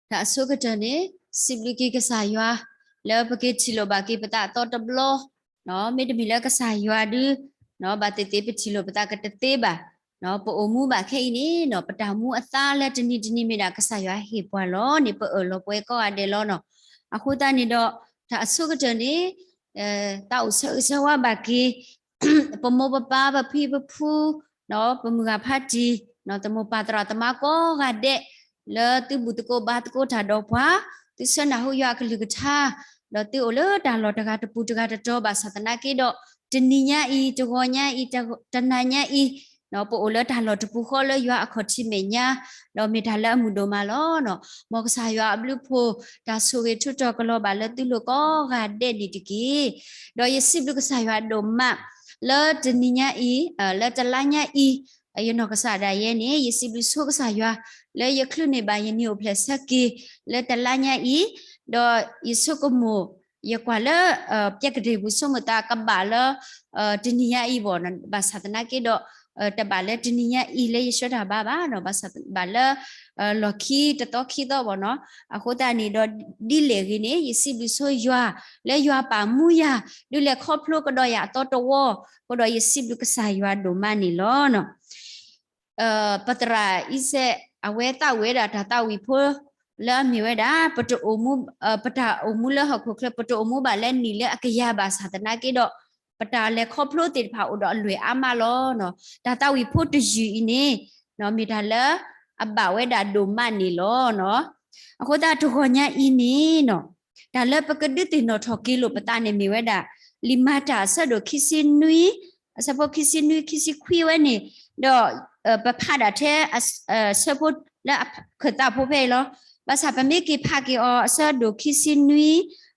တၢ်အဆိကတၢၢ်န့ၣ် စံးဘျုးက့ၤကစၢ်ယွၤ လၢပက့ၤထံၣ်လိာ်ဘၣ်က့ၤပသးအသီတဘျီ, မ့တမ့ၢ်လၢကစၢ်ယွၤဒု ဘၣ်သ့ၣ်သ့ၣ်ပထံၣ်လိာ်ပသးကတသ့ဘၣ်, ပအိၣ်မူဘၣ်ခဲအံၤန့ၣ် ပတၢ်မူအသါလၢတနံၤတနံၤမ့ၢ်ဒၣ်ကစၢ်ယွၤဟ့ၣ်ပှၤလီၤန့ၣ် ပအၢၣ်လီၤပှဲၤကိးဂၤဒဲးလီၤနီၤ. အဃိသတးန့ၣ်ဒီး တၢ်အဆိကတၢၢ်န့ၣ် သးအိၣ်ဆၢဂ့ၤဆၢဝါဘၣ်က့ၤ ပမိၢ်ပပၢ် ပဖံပဖု ပမုၢ်ဂၤဖးတံၢ် တမိၢ်ပၢ်သရၣ်သမါကိးဂၤဒဲး လၢသုဘူးသကိးဘါသကိးတၢ်ဒီးပှၤ, သုဆၢနၢ်ဟူယွၤအကလုၢ်ကထါ, ဒီးသုအိၣ်လၢတၢ်လီၢ်တဂၤတပူၤတဂၤတတီၤဘၣ်ဆၣ်သနာ်က့ဒီး တနံၤညါအံၤ တဂီၤညါအံၤ တနၤညါအံၤ ပအိၣ်လၢတၢ်လီၢ်တပူၤဃီလၢယွၤအခီၣ်ထံးမဲာ်ညါ, ဒီးမ့ၢ်တၢ်လၢအမုာ်ဒိၣ်မးလီၤ. မ်ကစၢ်ယွၤအဘျုးအဖှိၣ် တၢ်ဆိၣ်ဂ့ၤထူးတီၤကလီၤဘၣ်လၢသုလိၤကိးဂၤဒဲးန့ၣ်တက့ၢ်. ဒီးယစံးဘျုးကစၢ်ယွၤဒိၣ်မး လၢတနံၤညါအံၤ, လၢတလါညါအံၤ, ယနီၢ်ကစၢ်ဒၣ်ယဲန့ၣ် ယစံးဘျုးဆိကစၢ်ယွၤ လၢယချုးန့ၢ်ဘၣ်ယနံၤအိၣ်ဖျဲၣ်ဆၢက့ၤ လၢတလါညါအံၤ, ဒီးယဆိကမိၣ် ယကွၢ်လၢ ပျဲကဒ့ၣ်ပူၤ ဆိကမိၣ်သးကဘၣ်လၢ တနံၤညါအံၤဘၣ်, ဘၣ်ဆၣ်သနာ်က့ဒီး တဘၣ်လၢတနံၤညါအံၤလၢယဆှၢတၢ်ဘါဘၣ်နီၤ, ဘၣ်ဆၣ်ဘၣ်လၢ လီၢ်ခံတသီခံသီဘၣ်နီၤ. အဃိသတးန့ၣ်ဒီး ဒ်လဲၣ်ဂ့ၤန့ၣ် ယစံးဘျုးဆိယွၤ လၢယွၤပာ်မူယၤ ဒုးလဲၤခီဖျိကဒီးယၤအသီတဝီ, အဃိဒီးယစံးဘျုးကစၢ်ယွၤဒိၣ်မးန့ၣ်လီၤ. ပသရၣ်အံၤစဲး အဝဲသးဝံၣ်ဝဲဒၣ်တၢ်သးဝံၣ်ဖိ လၢအမ့ၢ်ဝဲဒၣ် ပတအိၣ်မူ ပတၢ်အိၣ်မူလၢဟီၣ်ခိၣ်ချၢ ပတအိၣ်မူဘၣ်လၢနံၣ်လၢအကယၤဘၣ်ဆၣ်သနာ်က့ဒီး ပတၢ်လဲၤခီဖျိသ့ၣ်တဖၣ်အိၣ်ဒီးအလွဲၢ်အါမးလီၤ. တၢ်သးဝံၣ်ဖိတယုၢ်အံၤန့ၣ် မ့ၢ်တၢ်လၢအဘၣ်ဝဲဒၣ်ဒိၣ်မးန့ၣ်လီၤ. အဃိသတးတဂီၤညါအံၤန့ၣ် တၢ်လၢပကဒုးသ့ၣ်နီၣ်ထီၣ်က့ၤလိာ်ပသးန့ၣ်မ့ၢ်ဝဲဒၣ် လံာ်မၤတၢ်အဆၢဒိၣ်ခံဆံနွံ အဆၢဖိခံဆံနွံ ခံဆံခွံဝဲန့ၣ်, ဒီး ပဖးဒၣ်ထဲ အဆၢဖိလၢအခၢၣ်သးဖိဖဲအံၤလီၤ. ဘၣ်ဆၣ်ပမ့ၢ်က့ၤဖးက့ၤအီၤ အဆၢဒိၣ်ခံဆံနွံ,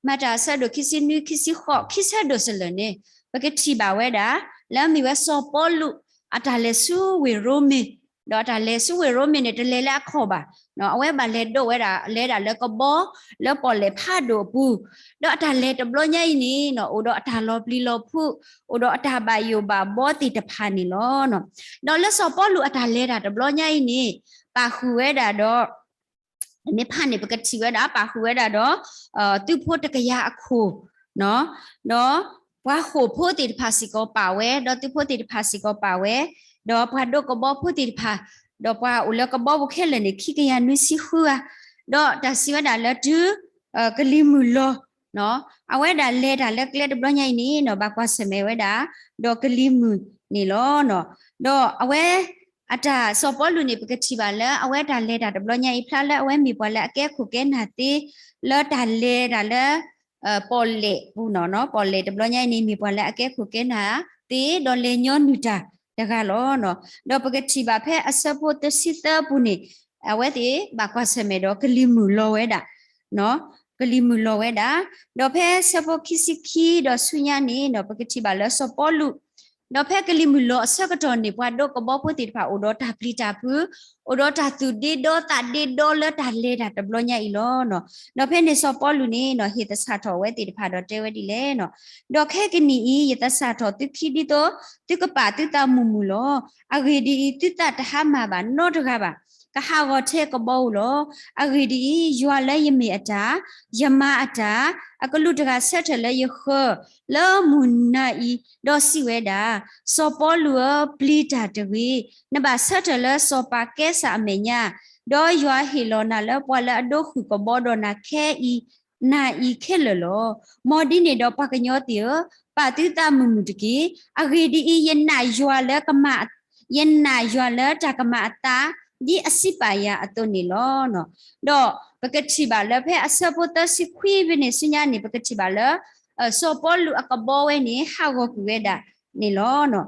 မၤတၢ်အဆၢဒိၣ်ခံဆံနွံ ခံဆံဃိး ခံဆၢဒိၣ်စလၢၢ်န့ၣ် ပကထံၣ်ဘၣ်ဝဲဒၣ် လၢအမ့ၢ်ဝဲစီၤပီလူး အတၢ်လဲၤဆူဝ့ၢ်ရိမ့ၤ, ဒီးအတၢ်လဲၤဆူဝ့ၢ်ရိမ့ၤန့ၣ် တလဲၤလၢအခီၣ်ဘၣ်, အဝဲဘၣ်လဲၤဒိးဝဲဒၣ် လဲၤဒၣ်လၢကဘီ လၢပီၣ်လဲၣ်ဖးဒိၣ်အပူၤ, ဒီးအတၢ်လဲၤတဘျီညါအံၤန့ၣ် အိၣ်ဒီးအတၢ်လီၤပျံၤလီၤဖုး, အိၣ်ဒီးအတၢ်ဘၣ်ယိၣ်ဘၣ်ဘီသ့ၣ်တဖၣ်န့ၣ်လီၤ. ဒီးလၢစီၤပီလူးအတၢ်လဲၤတၢ်တဘျီညါအံၤန့ၣ် ပာ်ဃုာ်ဝဲဒၣ်ဒီး မ့ၢ်ဖးန့ၣ် ပကထံၣ်ဝဲဒၣ် ပာ်ဃုာ်ဝဲဒၣ်ဒီး သုးဖိတကယၤအခိၣ်, ဒီးပှၤဃိာ်ဖိသ့ၣ်တဖၣ်စ့ၢ်ကီးပာ်ဝဲ, ဒီးသုးဖိသ့ၣ်တဖၣ်စ့ၢ်ကီးပာ်ဝဲ, ဒီးပှၤဒိးကဘီဖိသ့ၣ်တဖၣ်, ဒီးပှၤအိၣ်လၢကဘီပူၤခဲလၢာ်န့ၣ် ခံကယၤနွံဆံဃုဂၤ, ဒီးတၢ်စံးဝဲဒၣ်လၢတုၤ ကလံၤမုၢ်လီၤ အဝဲဒၣ်လဲၤတၢ်လၢကျဲတဘျီညါအံၤန့ၣ် ဘၣ်ကွၢ်ဆၢၣ်မဲာ်ဝဲဒၣ် ဒီးကလံၤမုၢ်န့ၣ်လီၤ. ဒီးအဝဲ အတၢ်စီၤပီလူးန့ၣ် ပကထံၣ်ဘၣ်လၢအဝဲတၢ်လဲၤတၢ်တဘျီညါအံၤ ဖျါလၢအဝဲမ့ၢ်ပှၤလၢအကဲခိၣ်ကဲနၢ်သ့ လၢတၢ်လဲၤတၢ်လၢ ပီၣ်လဲၣ်ပူၤနီၤ, ပီၣ်လဲၣ်တဘျီညါအံၤန့ၣ် မ့ၢ်ပှၤလၢအကဲခိၣ်ကဲနၢ်သ့ ဒီးလဲၤညီနုၢ်တၢ်တဂၤလီၤ. ဒီးပကထံၣ်ဘၣ်ဖဲအဆၢဖိသၢဆံသၢအပူၤန့ၣ် အဝဲသ့ၣ်ဘၣ်ကွၢ်ဆၢၣ်မဲာ်ဒီးကလံၤမုၢ်လီၤဝဲဒၣ် ကလံၤမုၢ်လီၤဝဲဒၣ်, ဒီးဖဲဆၢဖိခံဆံခံဒီးဆူညါန့ၣ် ပကထံၣ်ဘၣ်လၢစီၤပီလူး, ဒီးဖဲကလံၤမုၢ်လီၤအဆၢကတီၢ်န့ၣ် ပှၤဒိးကဘီဖိသ့ၣ်တဖၣ်အိၣ်ဒီးတၢ်ပျံၤတၢ်ဖုး, အိၣ်ဒီးတၢ်သူၣ်ဒ့ဒီသးဒ့ဒီလၢတၢ်လဲၤတၢ်တဘျီညါအံၤလီၤ. ဒီးဖဲန့ၣ်စီၤပီလူးန့ၣ် ဟ့ၣ်သဆၣ်ထီၣ်အဝဲသ့ၣ်တဖၣ်ဒီးတဲဝဲဒ်လဲၣ်, ဒီးခဲကနံၣ်အံၤ ယသဆၣ်ထီၣ်သုခံဒ်သိး သုကပာ်သုသးမုာ်မုာ်လီၤ. အဂ့ၢ်ဒ်အံၤ, သုသးတဟါမၢ်ဘၣ်နီတဂၤဘၣ်, ကဟးဂီၤထဲကဘီဧိၤလီၤ. အဂ့ၢ်ဒ်အံၤ, ယွၤလၢယမ့ၢ်အတၢ်, ယမါအတၢ်, အကလူးတဂၤဆၢထၢၣ်လၢယဃၢၤ, လၢမုၢ်နၤအံၤ, ဒီးစံးဝဲဒၣ်, စီၤပီလူးဧၢ, ပျံၤတၢ်တဂ့ၤ, နဘၣ်ဆၢထၢၣ်လၢစီၤပၤကဲစၢ်အမဲာ်ညါ, ဒီးယွၤဟ့ၣ်လီၤနၤလၢပှၤလၢအဒိဃုာ်ကဘီဒီးနၤခဲအံၤ နၤအံၤခဲလၢာ်လီၤ. မ်ဒ်န့ၣ်ဒီးပှၤကညီသ့ၣ်ဧၢ, ပာ်သုသးမုာ်မုာ်တက့ၢ်. အဂ့ၢ်ဒ်အံၤ, ယနာ်ယွၤလၢကမၤ ယနာ်ယွၤလၢတၢ်ကမၤအသး ဒ်အစံးပာ်ယၤအသိးန့ၣ်လီၤ. ဒီးပကထံၣ်ဘၣ်လၢဖဲအဆၢဖိသၢဆံခွံဖဲန့ၣ်ဆူညါန့ၣ် ပကထံၣ်ဘၣ်လၢ စီၤပီလူးအကဘီဝဲန့ၣ် ဟးဂီၤကွံာ်ဝဲဒၣ်န့ၣ်လီၤ.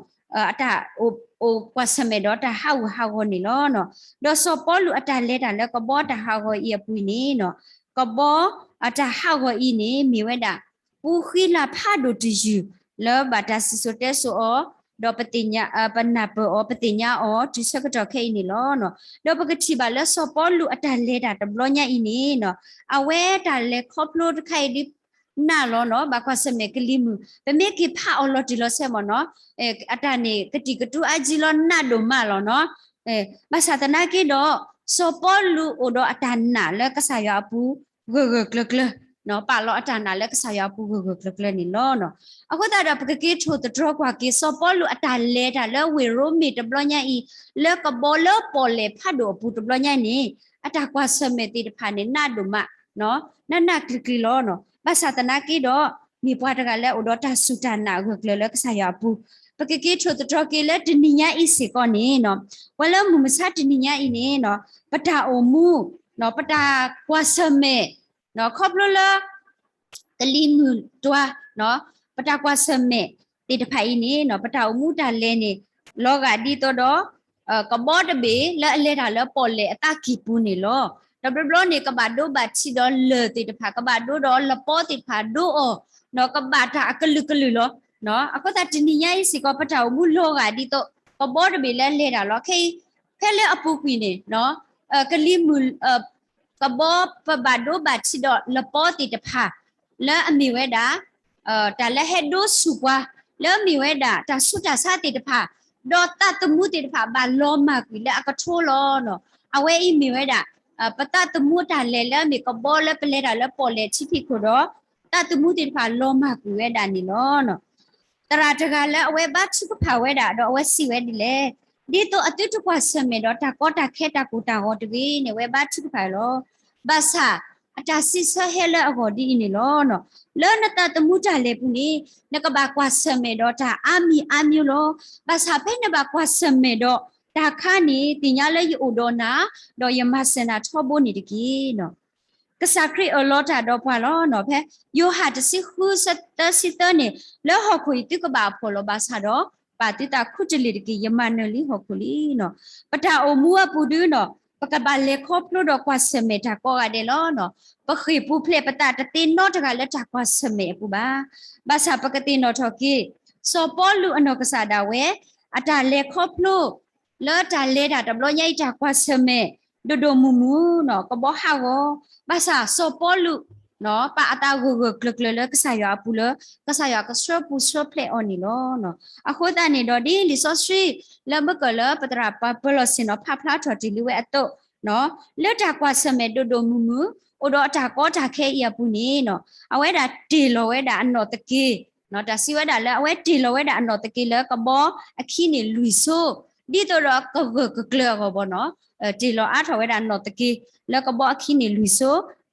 အတၢ်အိၣ်ကွၢ်ဆၢၣ်မဲာ်ဒီးတၢ်ဟးဂူာ်ဟးဂီၤန့ၣ်လီၤ. ဒီးစီၤပီလူးအတၢ်လဲၤတၢ်လၢကဘီတၢ်ဟးဂီၤအံၤအပူၤန့ၣ် ကဘီအတၢ်ဟးဂီၤအံၤန့ၣ် မ့ၢ်ဝဲဒၣ် ပူၤဃံလၤဖးဒိၣ်တယုၢ် လၢဘၣ်တၢ်စံၣ်စိၤတဲစိၤအီၤ ဒီးပသ့ၣ်ညါ ပနၢ်ပၢၢ်အီၤ ပသ့ၣ်ညါအီၤ တုၤဆၢကတီၢ်ခဲအံၤန့ၣ်လီၤ. ဒီးပကထံၣ်ဘၣ်လၢစီၤပီလူးအတၢ်လဲၤတၢ်တဘျီညါအံၤန့ၣ် အဝဲတၢ်လဲၤခီဖျိတခါအံၤဒ် နၢ်လီၤနီၤ ဘၣ်ကွၢ်ဆၢၣ်မဲာ်ကလံၤမုၢ် ပမ့ၢ်က့ၤဖးအီၤလီၤတံၢ်လီၤဆဲးမ့ၢ်နီၤ အတၢ်န့ၣ် ကတံာ်ကတူအါကံလီၤနးဒိၣ်မးလီၤနီၤ. ဘၣ်ဆၣ်သနာ်က့ဒီး စီၤပီလူးအိၣ်ဒီးအတၢ်နာ်လၢကစၢ်ယွၤအပူၤ ဂၢၢ်ဂၢၢ်ကျၢၤကျၢၤ, ပာ်လီၤအတၢ်နာ်လၢကစၢ်ယွၤအပူၤ ဂၢၢ်ဂၢၢ်ကျၢၤကျၢၤန့ၣ်လီၤ. အဃိသတးဒီး ပကက့ၤထိၣ်သတြီၤကွၢ်က့ၤ စီၤပီလူးအတၢ်လဲၤတၢ်လၢဝ့ၢ်ရိမ့ၤတဘျီညါအံၤ လၢကဘီလၢပီၣ်လဲၣ်ဖးဒိၣ်အပူၤတဘျီညါအံၤန့ၣ် အတၢ်ကွၢ်ဆၢၣ်မဲာ်သ့ၣ်တဖၣ်န့ၣ် နးဒိၣ်မး နးနးကျံၤကျံၤလီၤ. ဘၣ်ဆၣ်သနာ်က့ဒီး မ့ၢ်ပှၤတဂၤလၢအိၣ်ဒီးတၢ်စူၢ်တၢ်နာ်ဂၢၢ်ကျၢၤလၢကစၢ်ယွၤအပူၤ, ပကက့ၤထိၣ်သတြီၤက့ၤလၢတနံၤညါအံၤစ့ၢ်ကီးန့ၣ်, ပှၤလၢမုၢ်မဆါတနံၤညါအံၤန့ၣ်, ပတၢ်အိၣ်မူ, ပတၢ်ကွၢ်ဆၢၣ်မဲာ်, ခီဖျိလၢ ကလံၤမုၢ်တွၤ, ပတၢ်ကွၢ်ဆၢၣ်မဲာ်သ့ၣ်တဖၣ်အံၤန့ၣ်, ပတၢ်အိၣ်မူတၢ်လဲၤန့ၣ် လီၤဂာ်ဒ်သိးဒီး ကဘီတဘ့ၣ်လၢအလဲၤတၢ်လၢပီၣ်လဲၣ်အသးကံၢ်ပူၤန့ၣ်လီၤ. တဘျီဘျီန့ၣ် ကဘၣ်ဒိဘၣ်ထံးဒီးလၢၢ်သ့ၣ်တဖၣ်, ကဘၣ်ဒိဒီးလပီသ့ၣ်တဖၣ်ဒိအီၤ, ကဘၣ်တၢ်အကလုာ်ကလုာ်လီၤ. အဃိသတးတနံၤညါအံၤစ့ၢ်ကီး ပတၢ်အိၣ်မူလီၤဂာ်ဒ်သိး ကဘီတဘ့ၣ်လၢအလဲၤတၢ်လီၤ. ခဲအံၤ ဖဲလၢအပူၤကွံာ်န့ၣ် ကလံၤမုၢ် ကဘီပဘၣ်ဒိဘၣ်ထံးဒီးလပီသ့ၣ်တဖၣ် လၢအမ့ၢ်ဝဲဒၣ် တၢ်လၢဟဲဒိဆူၣ်ပှၤ လၢအမ့ၢ်ဝဲဒၣ် တၢ်ဆူးတၢ်ဆါသ့ၣ်တဖၣ်, ဒီးသးသမူသ့ၣ်တဖၣ်ဘၣ်လီၤမၢ်ကွံာ်လၢအကထိလီၤ. အဝဲအံၤမ့ၢ်ဝဲဒၣ် ပသးသမူအတၢ်လဲၤလၢအမ့ၢ်ကဘီလၢပလဲၤတၢ်လၢပီၣ်လဲၣ်ထံဖံးခိၣ်ဒီး သးသမူသ့ၣ်တဖၣ်လီၤမၢ်ကွံာ်ဝဲဒၣ်န့ၣ်လီၤ. သရၣ်တဂၤလၢအဝဲဘါထုကဖၣ်ဝဲဒၣ် ဒီးအဝဲစံးဝဲဒ်လဲၣ်, ဒ်သိးအသုတကွၢ်ဆၢၣ်မဲာ်ဒီးတၢ်ကီတၢ်ခဲတၢ်ကိၢ်တၢ်ဂီၤတဂ့ၤန့ၣ် အဝဲဘါထုကဖၣ်လီၤ. ဘၣ်ဆၣ် အတၢ်စံးဆၢဟဲလၢအဂီၢ်ဒ်အံၤန့ၣ်လီၤ. လၢနသးသမူတၢ်လဲၤပူၤန့ၣ် နကဘၣ်ကွၢ်ဆၢၣ်မဲာ်ဒီးတၢ်အါမံၤအါမျိုးလီၤ. ဘၣ်ဆၣ်ဖဲနဘၣ်ကွၢ်ဆၢၣ်မဲာ်ဒီးတၢ်ခါန့ၣ် သ့ၣ်ညါလၢယအိၣ်ဒီးနၤ, ဒီးယမၤစၢၤနၤထီဘိန့ၣ်တက့ၢ်. ကစၢ်ခရံာ်အၢၣ်လီၤတၢ်ဒီးပှၤလီၤ. ဖဲယိၤဟၣ်တဆံဃု သၢဆံသၢန့ၣ်, လၢဟီၣ်ခိၣ်အံၤသုကဘၣ်အဖှီၣ်လီၤ. ဘၣ်ဆၣ်ဒီး ပာ်သုသးခူတလ့ၢ်တက့ၢ်, ယမၤနၢၤလံဟီၣ်ခိၣ်လံ. ပတၢ်အိၣ်မူအပူၤဒု ပကဘၣ်လဲၤခီဖျိဒီးကွၢ်ဆၢၣ်မဲာ်တၢ်ကိးဂၤဒဲးလီၤ. ပဃ့ၢ်ပူၤဖျဲးပသးတသ့နီတဂၤလၢတၢ်ကွၢ်ဆၢၣ်မဲာ်အပူၤဘၣ်. ဘၣ်ဆၣ်ပကသ့ၣ်နီၣ်ထီၣ်က့ၤ စီၤပီလူးအနီၢ်ကစၢ်ဒၣ်ဝဲ အတၢ်လဲၤခီဖျိ လၢတၢ်လဲၤတၢ်တဘျီညါအံၤ တၢ်ကွၢ်ဆၢၣ်မဲာ် ဒိၣ်ဒိၣ်မုၢ်မုၢ် ကဘီဟးဂီၤ, ဘၣ်ဆၣ်စီၤပီလူး ပာ်အသးဂၢၢ်ဂၢၢ်ကျၢၤကျၢၤလၢကစၢ်ယွၤအပူၤလၢ ကစၢ်ယွၤကဆှၢပူၤဆှၢဖျဲးအီၤန့ၣ်လီၤ. အဃိသတးန့ၣ်ဒီး ဒ်လံာ်စီဆှံ လၢမုၢ်ကၢၢ်လၢပသရၣ်ပၢၤလီၢ်ဆ့ၣ်နီၤ ဖးဖျါထီၣ်တ့ၢ်လံဝဲအသိး, လၢတၢ်ကွၢ်ဆၢၣ်မဲာ်ဒိၣ်ဒိၣ်မုၢ်မုၢ် အိၣ်ဒီးအတၢ်ကီတၢ်ခဲအံၤအပူၤန့ၣ် အဝဲဒၣ်တ့ၢ်လီၤဝဲဒၣ်အနီၢ်သက့, တၢ်စံးဝဲဒၣ်လၢ အဝဲတ့ၢ်လီၤဝဲဒၣ်အနီၢ်သက့လၢကဘီအခံန့ၣ်လွံၢ်ဆိ, ဒ်သိးဒီးကဂၢၢ်ကကျၢၤအဂီၢ်ဘၣ်နီၤ, တ့ၢ်လီၤအါထီၣ်ဝဲဒၣ်နီၢ်သက့ လၢကဘီအခံန့ၣ်လွံၢ်ဆိ,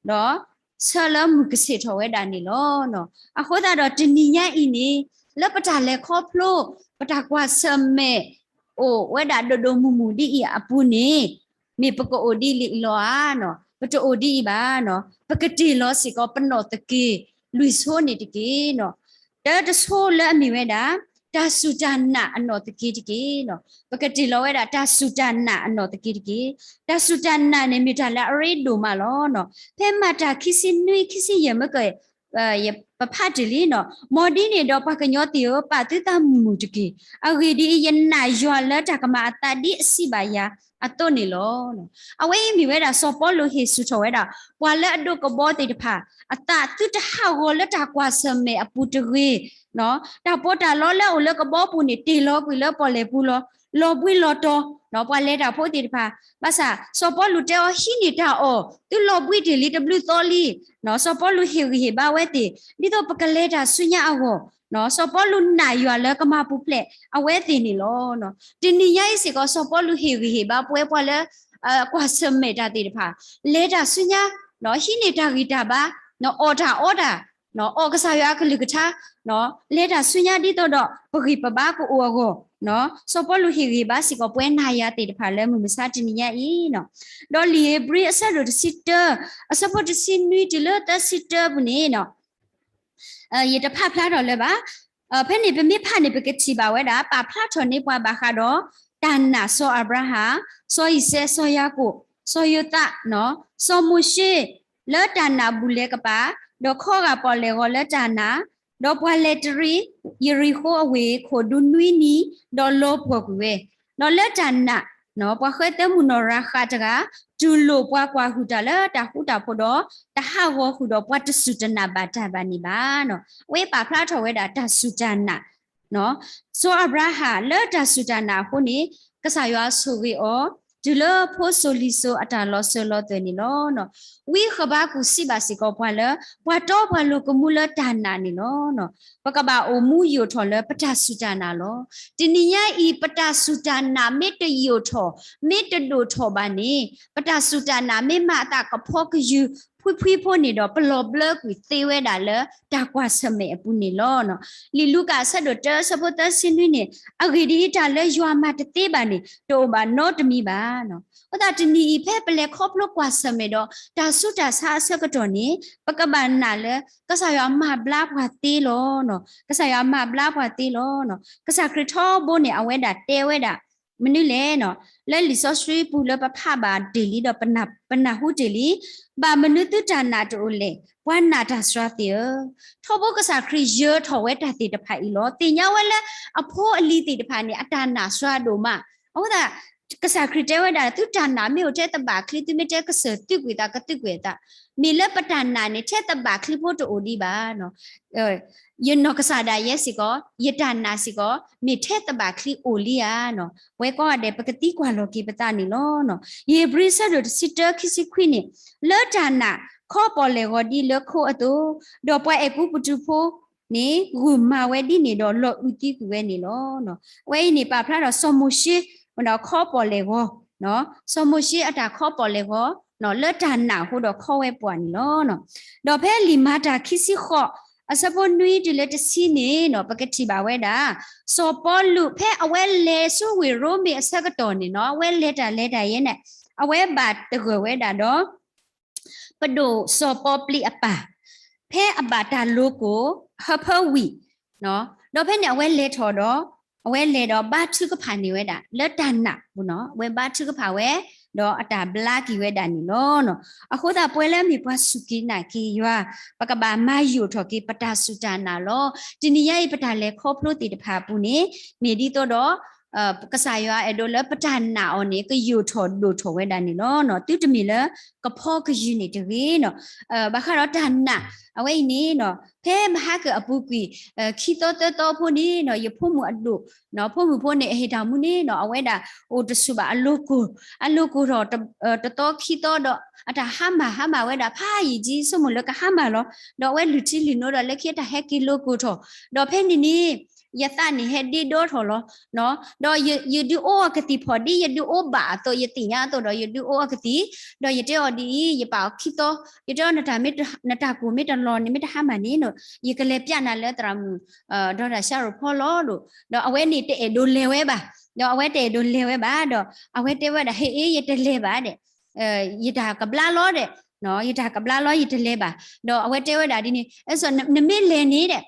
ဒီးဆၢလၢမုၢ်ကဆ့ၣ်ထီၣ်ဝဲဒၣ်န့ၣ်လီၤ. အဃိသတးဒီးတနံၤညါအံၤန့ၣ် လၢပတၢ်လဲၤခီဖျိ ပတၢ်ကွၢ်ဆၢၣ်မဲာ် အိၣ်ဝဲဒၣ်ဒိၣ်ဒိၣ်မုၢ်မုၢ်ဒ်အံၤအပူၤန့ၣ် မ့ၢ်ပကအိၣ်ဒ်လဲၣ်အံၤလီၤဧါ. ပတအိၣ်ဒ်အံၤဘၣ်, ပကတ့ၢ်လီၤစ့ၢ်ကီးပနီၢ်သက့ လွံၢ်ဆိန့ၣ်တက့ၢ်. တၢ်တဆိလၢအမ့ၢ်ဝဲဒၣ် တၢ်စူၢ်တၢ်နာ်အနီၢ်သက့တက့ၢ်. ပကတ့ၢ်လီၤဝဲဒၣ်တၢ်စူၢ်တၢ်နာ်အနီၢ်သက့တက့ၢ်. တၢ်စူၢ်တၢ်နာ်န့ၣ်မ့ၢ်တၢ်လၢအရ့ဒိၣ်မးလီၤ. ဖဲမၤတၢ်ခံဆံနွံ ခံဆံယဲၢ် မုၢ်ကၢၢ် ပဖးတ့ၢ်လံနီၤ, မ်ဒ်န့ၣ်ဒီးပှၤကညီသ့ၣ်ဧၢ, ပာ်သုသးမုာ်မုာ်တက့ၢ်. အဂ့ၢ်ဒ်အံၤ, ယနာ်ယွၤလၢတၢ်ကမၤအသးဒ်အစံးဘၣ်ယၤအသိးန့ၣ်လီၤ. အဝဲအံၤမ့ၢ်ဝဲဒၣ်စီၤပီလူးဟ့ၣ်ဆူၣ်ထီၣ်ဝဲဒၣ် ပှၤလၢအဒိးကဘီသ့ၣ်တဖၣ် အသးသုတဟးဂီၤလၢတၢ်ကွၢ်ဆၢၣ်မဲာ်အပူၤတဂ့ၤ, တၢ်ပီးတၢ်လီလၢအအိၣ်လၢကဘီပူၤန့ၣ် တ့ၢ်လီၤကွံာ်လၢပီၣ်လဲၣ်ပူၤလီၤ. လီၤဘှံးလီၤတီၤ ပှၤလဲၤတၢ်ဖိသ့ၣ်တဖၣ်, ဘၣ်ဆၣ် စီၤပီလူးတဲအီၤ ဟံးန့ၢ်တၢ်အီၣ်, သုလီၤဘှံးတ့ၢ်လံတဘျုးသီလံ. စီၤပီလူးဟ့ၣ်ဂံၢ်ဟ့ၣ်ဘါအဝဲသ့ၣ် ဒ်သိးပကလဲၤတၢ်ဆူညါအဂီၢ်, စီၤပီလူးနာ်ယွၤလၢကမၤပူၤဖျဲးအဝဲသ့ၣ်န့ၣ်လီၤ. တနံၤညါအံၤစ့ၢ်ကီး စီၤပီလူးဟ့ၣ်ဂံၢ်ဟ့ၣ်ဘါပဝဲပှၤလၢ ကွၢ်ဆၢၣ်မဲာ်တၢ်သ့ၣ်တဖၣ် လဲၤတၢ်ဆူညါ, ဟံးန့ၢ်တၢ်ဂံၢ်တၢ်ဘါ, အီၣ်တၢ်အီတၢ် အီၣ်ကစၢ်ယွၤအကလုၢ်ကထါ, လဲၤတၢ်ဆူညါဒ်သိးဒီး ပဂံၢ်ပဘါကအိၣ်အဂီၢ်, စီၤပီလူးဟ့ၣ်ဂံၢ်ဟ့ၣ်ဘါစ့ၢ်ကီးပဝဲနၤယၤသ့ၣ်တဖၣ်လၢမုၢ်မဆါတနံၤညါအံၤ, ဒီးလံာ်ဧ့ၤဘြံၤအဆၢဒိၣ်တဆံတၢ အဆၢဖိတဆံနွံတုၤလၢသၢဆံတၢအပူၤန့ၣ် ယတဖးဖျါထီၣ်လၢၤဘၣ်. ဖဲန့ၣ်ပမ့ၢ်ဖးန့ၣ် ပကထံၣ်ဘၣ်ဝဲဒၣ် ပာ်ဖျါထီၣ်န့ၢ်ပှၤဘၣ်ဃးဒီး တၢ်နာ်စီၤအၤဘြၤဟၣ်, စီၤအံၤစဲး, စီၤယၤကိာ်, စီၤယိၤသး, စီၤမိၤၡ့, လၢတၢ်နာ်ဘူၣ်လဲၤကပၤ, ဒီးခီဂာ်ပီၣ်လဲၣ်ဂီၤလၢတၢ်နာ်, ဒီးပှၤလဲၤတရံး ယရံၣ်ဃိအဝ့ၢ်ခိၣ်ဒူနွံနံၤ, ဒီးလီၤပှီၢ်ကွံာ်ဝဲ, ဒီးလၢတၢ်နာ် ပှၤဃဲသဲမုၣ်နီၢ်ရၤဃးတဂၤ တူၢ်လိာ်ပှၤကွၢ်ဟုၣ်တၢ်လၢတၢ်ဃူတၢ်ဖိးဒီး တဟးဂီၤဃုာ်ဒီးပှၤတစူၢ်တနာ်ဘၣ်တၢ်ဘၣ်န့ၣ်ဘၣ်. အဝဲပာ်ဖျါထီၣ်ဝဲဒၣ်တၢ်စူၢ်တၢ်နာ်, စီၤအၤဘြၤဟၣ်လၢတၢ်စူၢ်တၢ်နာ်အဃိန့ၣ် ကစၢ်ယွၤဆိၣ်ဂ့ၤအီၤ တုၤလၢဖိစိၤလံၤစိၤအတၢ်လီၤစၢၤလီၤသွဲၣ်န့ၣ်လီၤ. ဝံဃဘးကူာ်စံးဘၣ်စ့ၢ်ကီးပှၤလၢ ပှၤတီပှၤလိၤကမူလၢတၢ်နာ်န့ၣ်လီၤ. ပကဘၣ်အိၣ်မူယိာ်ထီၣ်လၢပတၢ်စူၢ်တၢ်နာ်လီၤ. တနံၤညါအံၤ ပတၢ်စူၢ်တၢ်နာ်မ့ၢ်တယိာ်ထီၣ် မ့ၢ်တဒိၣ်ထီၣ်ဘၣ်န့ၣ် ပတၢ်စူၢ်တၢ်နာ်မ့ၢ်မၤအသးကဖီကယုၢ် ဖှံဖှံဖိန့ၣ်ဒီး ပလီၤဘျၢကွံာ်သ့ဝဲဒၣ်လၢတၢ်ကွၢ်ဆၢၣ်မဲာ်အပူၤန့ၣ်လီၤ. လံာ်လူၤကၣ်အဆၢဒိၣ်တၢ အဆၢဖိသၢဆံနွံန့ၣ်, အဂ့ၢ်ဒ်အံၤ, တၢ်လၢယွၤမၤတသ့ဘၣ်န့ၣ် တအိၣ်ဘၣ်နီတမံၤဘၣ်. အဃိသတးတနံၤအံၤ ဖဲပလဲၤခီဖျိကွၢ်ဆၢၣ်မဲာ်ဒီးတၢ်ဆူးတၢ်ဆါအဆၢကတီၢ်န့ၣ် ပကဘၣ်နာ်လၢ ကစၢ်ယွၤမၤဘျါပှၤသ့လီၤ. ကစၢ်ယွၤမၤဘျါပှၤသ့လီၤ. ကစၢ်ခရံာ်ထီဘိန့ၣ် အဝဲဒၣ်တဲဝဲဒၣ် မနုၤလဲၣ်, လၢလံာ်စီဆှံပူၤလၢပဖးဘၣ်တ့ၢ်လံဒီးပနၢ်ဟူတ့ၢ်လံ, ဘၣ်မနုၤသုတၢ်နာ်တအိၣ်လဲၣ်, ပှၤနာ်တၢ်စှၤသ့ၣ်ဧၢ. ထီဘိကစၢ်ခရံာ်ယၢၤထီၣ်ဝဲတၢ်သ့ၣ်တဖၣ်အံၤလီၤ. သ့ၣ်ညါဝဲလၢအဖိအလံၤသ့ၣ်တဖၣ်န့ၣ် အတၢ်နာ်စှၤဒိၣ်မး. အဃိသတး ကစၢ်ခရံာ်တဲဝဲဒၣ် သုတၢ်နာ်မ့ၢ်အိၣ်ထဲသဘၣ်ချံ သုမ့ၢ်တဲကစၢၢ်သုးကွံာ်သး ကသုးကွံာ်အသး, မ့ၢ်လၢပတၢ်နာ်န့ၣ် ထဲသဘၣ်ချံဖိတအိၣ်ဒံးဘၣ် ယနီၢ်ကစၢ်ဒၣ်ယဲစ့ၢ်ကီး ယတၢ်နာ်စ့ၢ်ကီး မ့ၢ်ထဲသဘၣ်ချံအိၣ်လံဧါ. ပဝဲကိးဂၤဒဲး ပကသံကွၢ်လီၤက့ၤပသးန့ၣ်လီၤ. ဧ့ၤဘြံၤဆၢဒိၣ်တဆံတၢ ခံဆံခွံန့ၣ်, လၢတၢ်နာ်ခီပီၣ်လဲၣ်ဂီၤဒ်လၢခိအသိး, ဒီးပှၤအဲၤကူပတူးဖိန့ၣ် ဂုာ်မၤဝဲဒ်န့ၣ်ဒီးလီၤအုးသံကွံာ်ဝဲန့ၣ်လီၤ. အဝဲအံၤန့ၣ် ပာ်ဖျါဒီးစီၤမိၤၡ့ ဒီးခီပီၣ်လဲၣ်ဂီၤ, စီၤမိၤၡ့အတၢ်ခီပီၣ်လဲၣ်ဂီၤ လၢတၢ်နာ်အဃိဒီးခီဝဲပှၤန့ၣ်လီၤ. ဒီးဖဲလံာ်မၤတၢ်ခံဆံဃိး အဆၢဖိနွံတုၤလၢတဆံန့ၣ် ပကထံၣ်ဘၣ်ဝဲဒၣ် စီၤပီလူး ဖဲအဝဲလဲၤဆူဝ့ၢ်ရိမ့ၤအဆၢကတီၢ်န့ၣ်နီၤ အဝဲလဲၤတၢ်လဲၤတၢ်ယဲန့ၣ် အဝဲဘၣ်တဂၢၢ်ဝဲဒၣ်ဒီး ပဒိၣ်စီၤပီပျံၤအပၢ် ဖဲအဘၣ်တၢ်လိၤကိၢ် ဟၢဖၢဝံၣ်, ဒီးဖဲန့ၣ်အဝဲလဲၤထီၣ်ဒီး အဝဲလဲၤဒီးဘါထုကဖၣ်န့ၢ်ဝဲဒၣ် လၢတၢ်နာ်ပူၤနီၤ အဝဲဘါထုကဖၣ်ဝဲ ဒီးအတၢ်ဘျါက့ၤဝဲဒၣ်န့ၣ်လီၤ. အဃိသတးပဝဲလၢအမ့ၢ်ပှၤစူၢ်က့ၤနာ်က့ၤယွၤ ပကဘၣ်မၤယိာ်ထီၣ်က့ၤပတၢ်စူၢ်တၢ်နာ်လီၤ. တနံၤညါအံၤ ပတၢ်လဲၤခီဖျိသ့ၣ်တဖၣ်အပူၤန့ၣ် မ့ၢ်ဒ်သိးဒီး ကစၢ်ယွၤအဲၣ်ဒိးလၢပတၢ်နာ်အီၤန့ၣ် ကယိာ်ထီၣ်ဒိၣ်ထီၣ်ဝဲဒၣ်န့ၣ်လီၤ. သုတမ့ၢ်လၢကဖီကယုၢ်န့ၣ်တဂ့ၤနီၤ. ဘၣ်ဃးဒီးတၢ်နာ် အဝဲအံၤန့ၣ်နီၤ ဖဲမဟါကအပူၤကွံာ် ခံသီသၢသီဖိန့ၣ်နီၤ ယဖိမုၣ်အဒိၣ် ဖိမုၣ်ဖိန့ၣ် အဟ့ၣ်တၢ်မူန့ၣ်နီၤ အဝဲဒၣ်အိၣ်တဆူၣ်ဘၣ်အလိၤကိၢ်, အလိၤကိၢ်ထီၣ် တသီခံသီဒီး အတၢ်ဟါမၢ်ဟါမၢ်ဝဲဒၣ်ဖးယံာ်ကံ ဆိကမိၣ်လၢကဟါမၢ်လီၤ. ဒီးအဝဲလုၢ်ထံလုၢ်နိဒီးလၢခံအတၢ်ဟဲက့ၤလိၤကိၢ်ထီၣ် ဒီးဖဲန့ၣ်န့ၣ် ယသးန့ၣ်ဟဲဒ့ဒီထီၣ်လီၤ. ဒီးယဒုးအိၣ်အကသံၣ်ဖီၣ်ဒ်ယဒုးအိၣ်ဘၣ်အသိး ယသ့ၣ်ညါအသိးဒီးယဒုးအိၣ်အကသံၣ်, ဒီးယတဲအီၤဒ်အံၤ ယပာ်အီၤခံသီ, ယတဲအီၤ နတၢ်ကိၢ်မ့ၢ်တလီၤန့ၣ် မ့ၢ်တဟါမၢ်န့ၣ်နီၤ ယကလဲၤပျးနၤလၢသရၣ်မုၣ် ဒီးတၢ်ဆါရိၤဖီလီၤဒီး ဒီးအဝဲန့ၣ်တအဲၣ်ဒိးလဲၤဝဲဘၣ်, ဒီးအဝဲတအဲၣ်ဒိးလဲၤဝဲဘၣ်ဒီး အဝဲတဲဝဲဒၣ် ဟ့ၣ်အ့ ယတလဲၤဘၣ်ဒဲး ယတၢ်ကဘျါလီၤဒဲး, ယတၢ်ကဘျါလီၤ ယတလဲၤဘၣ်. ဒီးအဝဲတဲဝဲဒၣ်ဒ်န့ၣ် အဲၣ်စီ နမ့ၢ်လဲၤန့ၣ်ဒဲး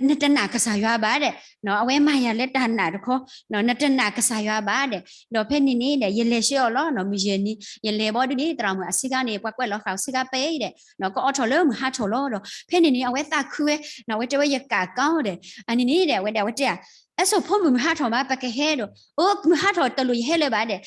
နတနာ်ကစၢ်ယွၤဘၣ်ဒဲး, အဝဲမၤယၤလၢတၢ်နာ်တခီ, နတနာ်ကစၢ်ယွၤဘၣ်ဒဲး. ဒီးဖဲန့ၣ်န့ၣ်ဒဲး ယလဲၤဆှၢအီၤလီၤ မုၢ်ယဲၢ်နံၤ ယလဲၤဘီဒုန့ၣ် သရၣ်မုၣ်အဆ့ကၤန့ၣ် ပှၤကွဲးလီၤဃာ်အီၤဆ့ကၤပဲအံၤဒဲး, ကအီထီၣ်လၢမုၢ်ဟါထီၣ်လီၤဒီး ဖဲန့ၣ်န့ၣ် အဝဲသးခုဝဲ, အဝဲတဲဝဲယကးကီဒဲး, အန့ၣ်န့ၣ်ဒဲး အဝဲဒၣ် အဝဲတဲ အဲၣ်စီ ဖိမုၣ်မုၢ်ဟါထီၣ်မး ပကဟဲဒီး, အိ မုၢ်ဟါထီၣ်တလိၣ်ယဟဲလၢၤဘၣ်ဒဲး,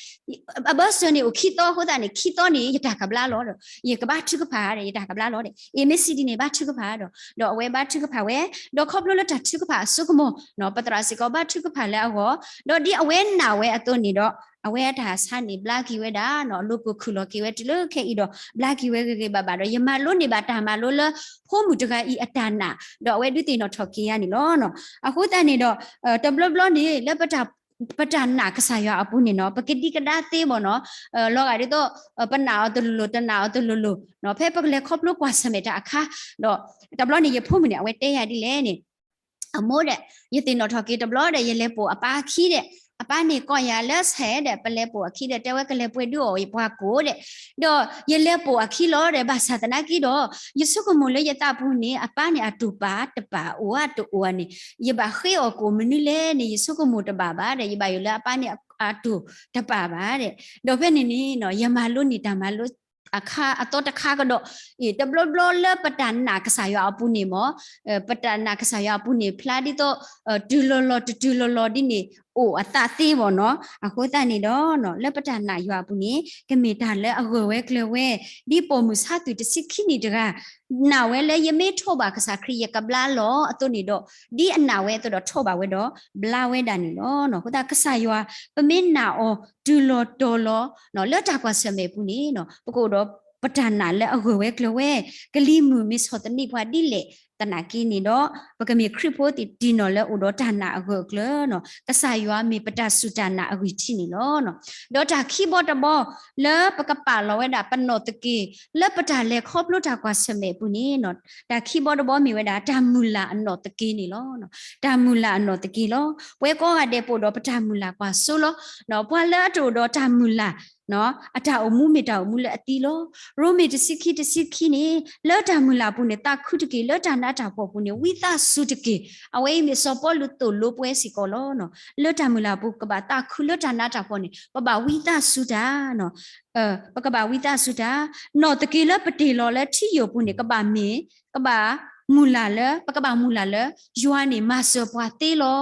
အဘၢၣ်စၢၤန့ၣ်အိၣ်ခံသီအဃိသတးန့ၣ် ခံသီန့ၣ် ယတၢ်ကဘျါလီၤဒီး ယကဘါထုကဖၣ်ဒဲး ယတၢ်ကဘျါလီၤဒဲး, အ့ မ့ၢ်စံးဒ်န့ၣ် ဘါထုကဖၣ်ဒီး, ဒီးအဝဲဘါထုကဖၣ်ဝဲ, ဒီးခီဖျိလၢတၢ်ထုကဖၣ်အစိကမီၤ ပသရၣ်စ့ၢ်ကီးဘါထုကဖၣ်လၢအဂီၢ်, ဒီးဒ်အဝဲနာ်ဝဲအသိးန့ၣ်ဒီး အဝဲအတၢ်ဆါန့ၣ်ဘျါက့ၤဝဲဒၣ်နီၤ, အလိၤကိၢ်ခုၣ်လီၤက့ၤဝဲတုၤလၢခဲအံၤဒီး ဘျါက့ၤဝဲဂ့ၤဂ့ၤဘၣ်ဘၣ်ဒီး ယမၤလိန့ၢ်ဘၣ်တၢ်မၤလိလၢ ဖိမုၣ်တဂၤအံၤအတၢ်နာ် ဒီးအဝဲဒုးသ့ၣ်နီၣ်ထီၣ်က့ၤယၤန့ၣ်လီၤ. အဃိသတးန့ၣ်ဒီး တဘျီဘျီန့ၣ် လၢ ပတၢ်နာ်ကစၢ်ယွၤအပူၤန့ၣ်နီၤ ပကဒံကဒါသ့ဘၣ်နီၤ, လီၤဂာ်ဒ်သိး ပနာ်အီၤတလိၤလိၤ တနာ်အီၤတလိၤလိၤ, ဖဲပကလဲၤခီဖျိကွၢ်ဆၢၣ်မဲာ်တၢ်အခါ, ဒီးတဘျီန့ၣ် ယဖိမုၣ်န့ၣ် အဝဲတဲယၤဒ်လဲၣ်န့ၣ် အမိၢ်ဒဲး ယသ့ၣ်နီၣ်ထီၣ်က့ၤတဘျီဒီး ယလဲၤပိာ်အပၢ်အခံဒီး အပၢ်န့ၣ်ကိးယၤလၢဆဲးဒီး ပလဲၤပိာ်အခံဒီး တဲဝဲကလဲၤပှဲၤဒုးအီၣ်ယပှၤကိၢ်ဒီး, ဒီးယလဲၤပိာ်အခံလီၤဒီး ဘၣ်ဆၣ်သနာ်က့ဒီး ယဆိကမိၣ်လၢယသးပူၤန့ၣ် အပၢ်န့ၣ်အတူၢ်ပာ်တပာ်အိၣ်ဧါတအိၣ်ဧါန့ၣ် ယဘၣ်ဃ့အီၣ်ကိၣ်မနုၤလဲၣ်န့ၣ် ယဆိကမိၣ်တဘၣ်ဘၣ်ဒီး ယဘၣ်ယိၣ်လၢအပၢ်န့ၣ်အတူၢ်တပာ်ဘၣ်. ဒီးဖဲန့ၣ်န့ၣ် ယမၤလိန့ၢ်တၢ်မၤလိ အခါအသီတခါကဒီး, အ့ တဘျီဘျီလၢပတၢ်နာ်ကစၢ်ယွၤအပူၤန့ၣ်မ့ၢ်, ပတၢ်နာ်ကစၢ်ယွၤအပူၤန့ၣ် ဖျါဒ်သိး တုၤလီၤလီၤတတုၤလီၤလီၤဒ်န့ၣ် အိၣ်အသးသ့ဘၣ်နီၤ. အဃိသတးန့ၣ်ဒီး လၢပတၢ်နာ်ယွၤအပူၤန့ၣ် ကမ့ၢ်တၢ်လၢအဂၢၢ်ဝဲကျၢၤဝဲ, ဒ်ပိာ်မုၣ်ဆါသွံၣ်တဆံခံနံၣ်တဂၤ နာ်ဝဲလၢယမ့ၢ်ထိးဘၣ်ကစၢ်ခရံာ်ယကဘျါလီၤအသိးန့ၣ်ဒီး ဒ်အနာ်ဝဲအသိးဒီးထိးဘၣ်ဝဲဒီး ဘျါဝဲဒၣ်န့ၣ်လီၤ. အဃိသတးကစၢ်ယွၤ ပမ့ၢ်နာ်အီၤတုၤလီၤတီၤလီၤ လၢတၢ်ကွၢ်ဆၢၣ်မဲာ်အပူၤန့ၣ် ပကအိၣ်ဒီးပတၢ်နာ်လၢအဂၢၢ်ဝဲကျၢၤဝဲ, ကလံၤမုၢ်မ့ၢ်ဆီၣ်သနံးပှၤဒ်လဲၣ်သနာ်က့န့ၣ်ဒီး ပကမ့ၢ်ခရံာ်ဖိသ့ၣ်တံၢ်နီၢ်လၢအိၣ်ဒီးတၢ်နာ်အဂၢၢ်အကျၢၤနီၤ. ကစၢ်ယွၤမ့ၢ်ပတၢ်စူၢ်တၢ်နာ်အဂံၢ်ထံးန့ၣ်လီၤ. ဒီးတၢ်ခံဘီတဘီ လၢပကပာ်လီၤဝဲဒၣ်ပနီၢ်သက့ၤ လၢပတၢ်လဲၤခီဖျိတၢ်ကွၢ်ဆၢၣ်မဲာ်အပူၤန့ၣ် တၢ်ခံဘီတဘီမ့ၢ်ဝဲဒၣ် တၢ်မုၢ်လၢ်အနီၢ်သက့ၤန့ၣ်လီၤ. တၢ်မုၢ်လၢ်အနီၢ်သက့ၤလီၤ. ပဝဲကိးဂၤဒဲးပအိၣ်ဒီးပတၢ်မုၢ်လၢ်ကွၢ်စိလီၤ. ပှၤလၢအတအိၣ်ဒီးတၢ်မုၢ်လၢ် အတၢ်အိၣ်မူမ့ၢ်တၢ်အိၣ်မူလၢအသံလီၤ. ရိမ့ၤတဆံခံတဆံခံန့ၣ် လၢတၢ်မုၢ်လၢ်အပူၤန့ၣ် သးခုတက့ၢ်, လၢတၢ်နးတၢ်ဖှီၣ်အပူၤန့ၣ် ဝံသးစူၤတက့ၢ်. အဝဲအံၤမ့ၢ်စီၤပီလူးသိၣ်လိပဝဲစ့ၢ်ကီးလီၤ. လၢတၢ်မုၢ်လၢ်အပူၤ ကဘၣ်သးခု, လၢတၢ်နးတၢ်ဖှီၣ်န့ၣ် ပဘၣ်ဝံသးစူၤတၢ် ပကဘၣ်ဝံသးစူၤတၢ်, နီၢ်သက့ၤလၢပတ့ၢ်လီၤလၢထံယိာ်ပူၤန့ၣ် ကဘၣ်မ့ၢ်, ကဘၣ်မုၢ်လၢ်လၢ, ပကဘၣ်မုၢ်လၢ်လၢ ယွၤန့ၣ်မၤစၢၤပှၤသ့လီၤ.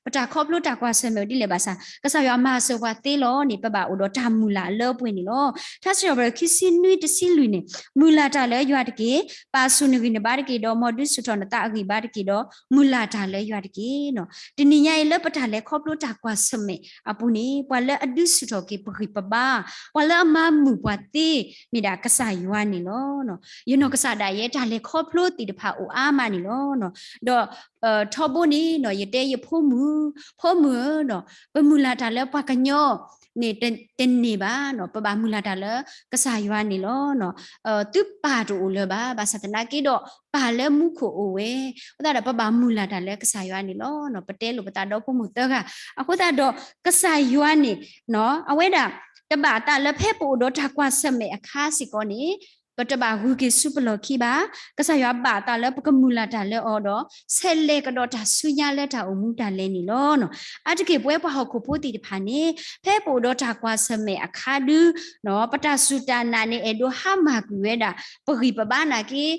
ပတၢ်ခီဖျိတၢ်ကွၢ်ဆၢၣ်မဲာ်ဒ်လဲၣ်ဘၣ်ဆၣ် ကစၢ်ယွၤမၤစၢၤပှၤသ့လီၤန့ၣ် ပဘၣ်အိၣ်ဒီးတၢ်မုၢ်လၢ်အလၢအပှဲၤန့ၣ်လီၤ. ထါစံးထီၣ်ပတြၢၤခံဆံနွံတဆံလွံၢ်န့ၣ် မုၢ်လၢ်တၢ်လၢယွၤတက့ၢ်. ပာ်ဆူၣ်နဂံၢ်နဘါတက့ၢ်, ဒီးမ်ဒုးဆူၣ်ထီၣ်နသးအဂံၢ်ဘါတက့ၢ်, ဒီးမုၢ်လၢ်တၢ်လၢယွၤတက့ၢ်. တနံၤညါအံၤ လၢပတၢ်လဲၤခီဖျိတၢ်ကွၢ်ဆၢၣ်မဲာ်အပူၤန့ၣ် ပှၤလၢအဒုးဆူၣ်ထီၣ်က့ၤပဂံၢ်ပဘါ, ပှၤလၢအမၤမုာ်ပှၤသ့ မ့ၢ်ဒၣ်ကစၢ်ယွၤန့ၣ်လီၤ. ယနီၢ်ကစၢ်ဒၣ်ယဲ တၢ်လဲၤခီဖျိသ့ၣ်တဖၣ်အိၣ်အါမးန့ၣ်လီၤ. ဒီးထီဘိန့ၣ် ယတဲယဖိမုၣ်, ဖိမုၣ်ဧၢ, ပမုၢ်လၢ်တၢ်လၢပှၤကညီန့ၣ် တန့ၢ်ဘၣ်, ပဘၣ်မုၢ်လၢ်တၢ်လၢကစၢ်ယွၤန့ၣ်လီၤ. သုပၢ်တအိၣ်လၢၤဘၣ်, ဘၣ်ဆၣ်သနာ်က့ဒီး ပၢ်လၢမူခိၣ်အိၣ်ဝဲ, အဃိသတးဒီး ပဘၣ်မုၢ်လၢ်တၢ်လၢကစၢ်ယွၤန့ၣ်လီၤ. ပတဲလိာ်ပသးဒီးဖိမုၣ်သၢဂၤ, အဃိသတးဒီး ကစၢ်ယွၤန့ၣ် အဝဲဒၣ် တဘၣ်အသးလၢဖဲပအိၣ်ဒီးတၢ်ကွၢ်ဆၢၣ်မဲာ်အခါစ့ၢ်ကီးန့ၣ် ပတဘၣ်ဂုၤက့ၤဆူပလီၢ်ခံဘၣ်. ကစၢ်ယွၤဘၣ်အသးလၢပကမုၢ်လၢ်တၢ်လၢအီၤဒီး ဆဲးလဲၤကဒီးတၢ်ဆူညါလၢတၢ်အိၣ်မူတၢ်လဲၤန့ၣ်လီၤ. အါတက့ၢ်ပဝဲပှၤဟီၣ်ခိၣ်ဖိသ့ၣ်တဖၣ်န့ၣ် ဖဲပအိၣ်ဒီးတၢ်ကွၢ်ဆၢၣ်မဲာ်အခါဒု ပတၢ်စူၢ်တၢ်နာ်န့ၣ် အဲၣ်ဒိးဟါမၢ်ကွံာ်ဝဲဒၣ် ပဂံၢ်ပဘါနာ်က့ ဒ်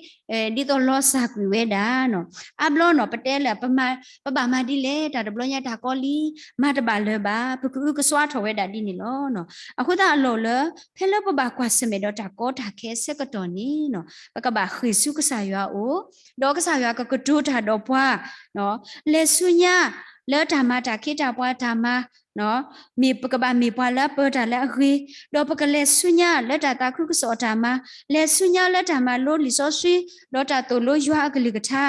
သိးလီၤစၢ်ကွံာ်ဝဲဒၣ်. အါဘျီနီၤ ပတဲလၢ ပဘၣ်မၤဒ်လဲၣ်, တၢ်တဘျီညါတၢ်ကီလံ, မၤတဘၣ်လၢၤဘၣ်, ပကအုကစွါထီၣ်ဝဲဒၣ်ဒ်န့ၣ်လီၤ. အဃိသတးအလီၢ်လၢ ဖဲလၢပဘၣ်ကွၢ်ဆၢၣ်မဲာ်ဒီးတၢ်ကီတၢ်ခဲဆၢကတီၢ်န့ၣ် ပကဘၣ်ဃ့ၢ်ဆူကစၢ်ယွၤအအိၣ်, ဒီးကစၢ်ယွၤကကတိၤတၢ်ဒီးပှၤ လဲၤဆူညါလၢတၢ်မၤတၢ်ခ့တၢ်ပှၤတၢ်မၤ မ့ၢ်ပကဘၣ်မ့ၢ်ပှၤလၢအပၢတၢ်လၢအဂ့ၤ, ဒီးပကလဲၤဆူညါလၢတၢ်သးခုကစီၣ်အတၢ်မၤ, လဲၤဆူညါလၢတၢ်မၤလိလံာ်စီဆှံ, ဒီးတၢ်သိၣ်လိယွၤအကလုၢ်ကထါ,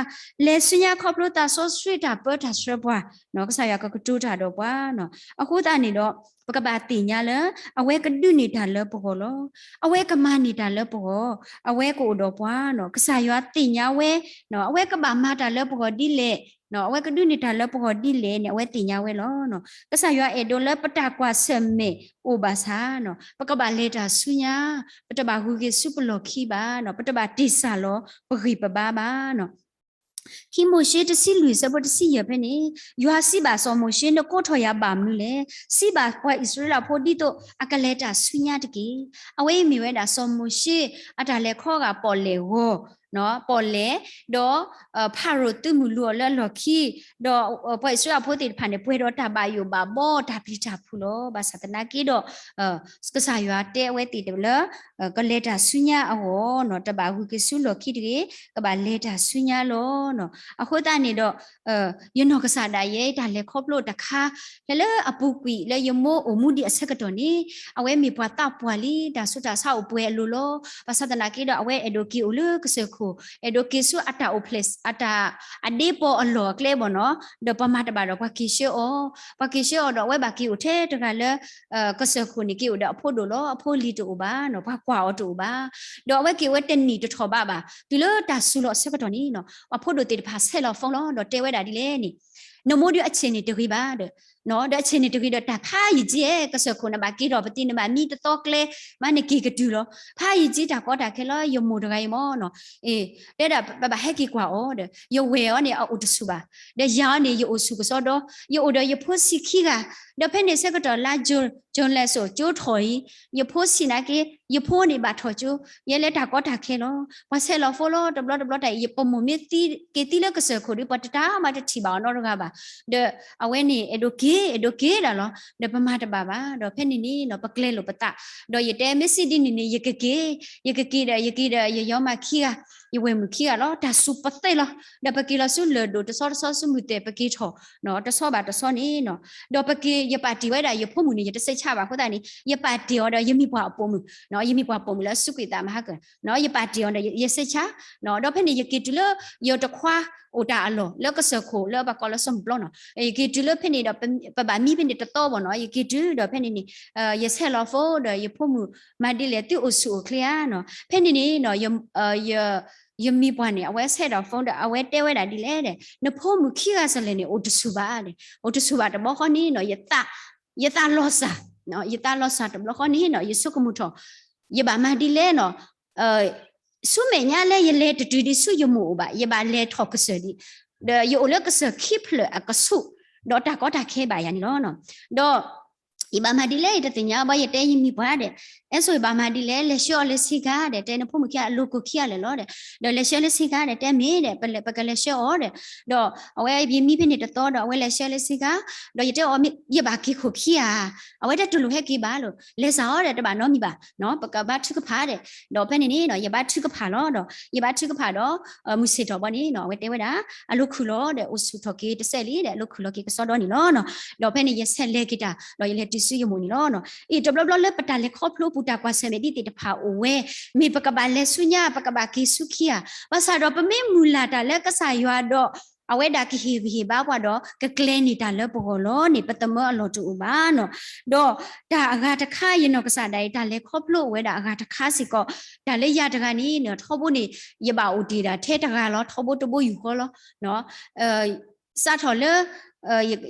လဲၤဆူညါခီဖျိသးစီဆှံတၢ်ပၢတၢ်ဆှၢပှၤ, ကစၢ်ယွၤကကတိၤတၢ်ဒီးပှၤ. အဃိသတးန့ၣ်ဒီး ပကဘၣ်သ့ၣ်ညါလၢ အဝဲကဒုးန့ၢ်တၢ်လၢပဂီၢ်လီၤ. အဝဲကမၤန့ၢ်တၢ်လၢပဂီၢ်, အဝဲကအိၣ်ဒီးပှၤ, ကစၢ်ယွၤသ့ၣ်ညါဝဲ, အဝဲကဘၣ်မၤတၢ်လၢပဂီၢ်ဒ်လဲၣ်, အဝဲကဒုးန့ၢ်တၢ်လၢပဂီၢ်ဒ်လဲၣ်န့ၣ် အဝဲသ့ၣ်ညါဝဲလီၤ. ကစၢ်ယွၤအဲၣ်ဒိးလၢပတၢ်ကွၢ်ဆၢၣ်မဲာ်အိၣ်ဘၣ်ဆၣ်, ပကဘၣ်လဲၤတၢ်ဆူညါ, ပတဘၣ်ဂုၤက့ၤဆူပလီၢ်ခံဘၣ်, ပတဘၣ်တ့ၢ်စၢ်လီၤပဂံၢ်ပဘါဘၣ်. ခံမိၤၡ့တဆံလွံၢ်ဆၢဖိတဆံယဲၢ်ဖဲန့ၣ်, ယွၤစံးဘၣ်စီၤမိၤၡ့, နကိးထီၣ်ယၤဘၣ်မနုၤလဲၣ်. စံးဘၣ်ပှၤအံၣ်စရ့လးဖိဒ်သိးအကလဲၤတၢ်ဆူညါတက့ၢ်. အဝဲအံၤမ့ၢ်ဝဲဒၣ်စီၤမိၤၡ့ အတၢ်လဲၤခီဂာ်ပီၣ်လဲၣ်ဂီၤ, ပီၣ်လဲၣ်, ဒီး ဖၤရိၤသုးမုၢ်လူၤအီၤလၢအလီၢ်ခံ, ဒီးပှၤအံၣ်စရ့လးဖိသ့ၣ်တဖၣ်န့ၣ် ပှဲၤဒီးတၢ်ဘၣ်ယိၣ်ဘၣ်ဘီတၢ်ပျံၤတၢ်ဖုးလီၤ. ဘၣ်ဆၣ်သနာ်က့ဒီး ကစၢ်ယွၤတဲအဝဲသ့ၣ်တဖၣ်လၢ ကလဲၤတၢ်ဆူညါအဂီၢ်, တဘၣ်ဂုၤက့ၤဆူလီၢ်ခံတဂ့ၤ, ကဘၣ်လဲၤတၢ်ဆူညါလီၤ. အဃိသတးန့ၣ်ဒီး ယနီၢ်ကစၢ်ဒၣ်ယဲ တၢ်လဲၤခီဖျိတခါ ဖဲလၢအပူၤကွံာ်လၢယမိၢ်အိၣ်မူဒံးအဆၢကတီၢ်န့ၣ် အဝဲမ့ၢ်ပှၤသးပှၢ်လံ, တၢ်ဆူးတၢ်ဆါအိၣ်ပှဲၤအလိၤလီၤ. ဘၣ်ဆၣ်သနာ်က့ဒီး အဝဲအဲၣ်ဒိးက့ၤအိၣ်လၢကစၢၢ်ခိၣ်, အဲၣ်ဒိးက့ၤဆူအတၢ်အိၣ်ဖျဲၣ် အတၢ်အဒ့ပီအလီၢ်အကျဲဘၣ်နီၤ, ဒီးပှၤမၤတဘၣ်ဒီးပှၤက့ၤဆှၢအီၤ, ပှၤက့ၤဆှၢအီၤဒီး အဝဲဘၣ်က့ၤအိၣ်ထဲတဂၤလၢ ကစၢၢ်ခိၣ်န့ၣ် က့ၤအိၣ်ဒီးအဖိဒိၣ်လီၤ. အဖိလံၤတအိၣ်ဘၣ်, ပှၤကွၢ်အီၤတအိၣ်ဘၣ်, ဒီးအဝဲက့ၤဝဲတနံၣ်တထီၣ်ဘးဘၣ်. တုၤလၢတၢ်စူၤလီၤအဆၢကတီၢ်န့ၣ် အဖိဒိၣ်သ့ၣ်တဖၣ်ဆဲးလီၤ phone လီၤ, ဒီးတဲဝဲဒၣ်ဒ်လဲၣ်န့ၣ်, နမိၢ်ဒုးအဆ့ၣ်န့ၣ်တဂ့ၤဘၣ်ဒီး, ဒီးအဆ့ၣ်န့ၣ်တဂ့ၤဒီး တၢ်ဖးယံာ်က့ ကစၢၢ်ခိၣ်န့ၣ် ဘၣ်က့ၤထီၣ်ပသံ နဘၣ်မံတသီကျဲ, မ့ၢ်နက့ၤကတုၤလီၤ. ဖးယံာ်က့တၢ်ကီတၢ်ခဲလီၤ, ယမိၢ်တဂၤအံၤမ့ၢ်နီၤ, တဲဒၣ်ပဘၣ်ဟဲက့ၤကွၢ်အီၤဒီး ယဝဲၢ်အီၤန့ၣ် အအိၣ်တဆူၣ်ဘၣ်, ဒီးယၤအီၤန့ၣ် ယအိၣ်ဆူၣ်ကစီဒီ, ယအိၣ်ဒီးယဖိဆံးခံဂၤ, ဒီးဖဲန့ၣ်ဆၢကတီၢ်လါ June လၢစိၤကၠိထီၣ်အံၤ, ယဖိဆံးနာ်က့ ယဖိန့ၣ်ဘၣ်ထီၣ်ကၠိ, ယဲလဲၤတၢ်ကီတၢ်ခဲလီၤ. ပှၤဆဲးလီၤ phone လီၤ, တဘျီတဘျီတၢ်အံၤ ပမိၢ်မ့ၢ်က့ၤသံလၢကစၢၢ်ခိၣ်ဒီး ပှၤတတၢ်မၤတထံၣ်ဘၣ်အီၤနီတဂၤဘၣ်. ဒီးအဝဲန့ၣ် အဲၣ်ဒိးက့ၤ အဲၣ်ဒိးက့ၤဒၣ်လီၤ. ဒီးပမၤတဘၣ်ဘၣ် ဒီးဖဲန့ၣ်န့ၣ်နီၤ ပကျဲလိာ်ပသး, ဒီးယတဲမ့ၢ်စံးဒ်န့ၣ်န့ၣ် ယကက့ၤ, ယကက့ၤဒီး ယက့ၤဒီးယယီမၤခံဂၤ, ယဝဲၢ်မုၣ်ခံဂၤလီၤ. တၢ်စူၤပသဲလီၤ. ဒီးပက့ၤလီၤဆူလၢၢ်ဒိၣ်တဆီတဆီဆူမုၢ်သဲၣ် ပက့ၤထီၣ် တဆီဘၣ်တဆီန့ၣ်နီၤ. ဒီးပက့ၤ ယပာ်တ့ၢ်ဝဲဒၣ်ယဖိမုၣ်န့ၣ် ယတစဲးဆါဘၣ်အဃိသတးန့ၣ် ယပာ်တ့ၢ်အီၤဒီးယမ့ၢ်ပှၤအပိာ်မုၣ်, ယမ့ၢ်ပှၤပိာ်မုၣ်လၢအစူးကွံာ်သးမဟါကၢၤ, ယပာ်တ့ၢ်အီၤဒီးယစဲးဆါ, ဒီးဖဲန့ၣ် ယက့ၤတုၤလၢယတခွါအိၣ်တၢ်အလီၢ် လၢကစၢၢ်ခိၣ်လၢပှၤကိးလၢစီၤမုၢ်ပျီနီၤ. ယက့ၤတုၤလၢဖဲန့ၣ်ဒီး ပဘၣ်မံဖဲန့ၣ်တသီဘၣ်နီၤ. ယက့ၤတုၤဒီးဖဲန့ၣ်န့ၣ် ယဆဲးလီၤ phone ဒီးယဖိမုၣ် မၤဒ်လဲၣ် သုအိၣ်ဆူၣ်အိၣ်ချ့ဧါနီၤ. ဖဲန့ၣ်န့ၣ်နီၤ ယမံၤပှၢ်န့ၣ် အဝဲဆဲးဒီး phone ဒီး အဝဲတဲဝဲဒၣ်ဒ်လဲၣ်ဒီး နဖိမုၣ်ခံဂၤစလဲၣ်န့ၣ် အိၣ်တဆူၣ်ဘၣ်ဒီး အိၣ်တဆူၣ်ဘၣ်တဘျီဃီန့ၣ်နီၤ ယသးလီၤစၢ်, ယသးလီၤစၢ်တဘျီဃီန့ၣ်နီၤ ယဆိကမိၣ်ထီၣ် ယဘၣ်မၤဒ်လဲၣ်နီၤ. ဆူမဲာ်ညါလၢယလဲၤတတုၤဒံးဆူယမိၢ်အိၣ်ဘၣ် ယဘၣ်လဲၤထီၣ်ကစၢၢ်ဒံး, ဒီးယအိၣ်လၢကစၢၢ်ခံဖျၢၣ်အကဆူး, ဒီးတၢ်ကီတၢ်ခဲဘၣ်ယၤန့ၣ်လီၤ. ဒီး ယဘၣ်မၤဒ်လဲၣ် ယတသ့ၣ်ညါဘၣ် ယတဲယမံၤပှၢ်ဒီး အဲၣ်စိဘၣ်မၤဒ်လဲၣ် လဲၤဆှၢအီၤလၢဆ့ကၤဒီး တဲနဖိမုၣ်ခံဂၤအလိၤကိၢ်ခံဂၤလဲၣ်လီၤဒီး ဒီးလဲၤဆှၢလၢဆ့ကၤဒီး တဲမ့ၢ်ဒီး ပကလဲၤဆှၢအီၤဒီး ဒီးအဝဲယမံဖဲန့ၣ်တသီဒီး အဝဲလဲၤဆှၢလၢဆ့ကၤ, ဒီးယတဲအီၤ ယဘၣ်က့ၤခိၣ်ခံဂၤဧါ, အဝဲတတူၢ်လိာ်ဟဲက့ၤဘၣ်လီၤ, လဲၤစၢ်အီၤဒီး တဘၣ်နီတမံၤဘၣ်, ပကဘါထုကဖၣ်ဒီး, ဒီးဖဲန့ၣ်န့ၣ် ယဘါထုကဖၣ်လီၤဒီး ယဘါထုကဖၣ်ဒီး မုၢ်ဆ့ၣ်ထီၣ်ဘၣ်န့ၣ် အဝဲတဲဝဲဒၣ် အလိၤခုၣ်လီၤဒီး အိၣ်ဆူၣ်ထီၣ်က့ၤတစဲးလံဒီး အလိၤခုၣ်လီၤက့ၤကစီဒီန့ၣ်လီၤ. ဒီးဖဲန့ၣ် ယဆဲးလဲၤက့ၤတၢ် ဒီးယလဲၤတုၤဆူယမိၢ်န့ၣ်လီၤ. အံၤတဘျီဘျီလၢပတၢ်လဲၤခီဖျိပူၤ တၢ်ကွၢ်ဆၢၣ်မဲာ်ဒ်သ့ၣ်တဖၣ်အိၣ်ဝဲ, မ့ၢ်ပကဘၣ်လဲၤဆူညါ ပကဘၣ်က့ၤဆူခံဧါ, ဘၣ်ဆၣ်ဒီးပမ့ၢ်မုၢ်လၢ်တၢ်လၢကစၢ်ယွၤဒီး အဝဲဒၣ်ကဟ့ၣ်ဂံၢ်ဟ့ၣ်ဘါပှၤဒီး ကကျဲၤန့ၢ်တၢ်လၢပဂီၢ်လီၤန့ၣ် ပသမၢအလီၢ်တအိၣ်ဘၣ်နီၤ. ဒီးတၢ်အဂၤတခါ ယနီၢ်ကစၢ်ဒၣ်အံၤ တၢ်လဲၤခီဖျိအိၣ်ဝဲဒၣ်အဂၤတခါစ့ၢ်ကီး, တၢ်လၢယၤတဂၤန့ၣ် ထီဘိန့ၣ် ယဘၣ်အိၣ်တ့ၢ်ဒၣ်ထဲတဂၤလီၤ, ထီဘိတဘိယူၢ်ဃီလီၤ. စးထီၣ်လၢ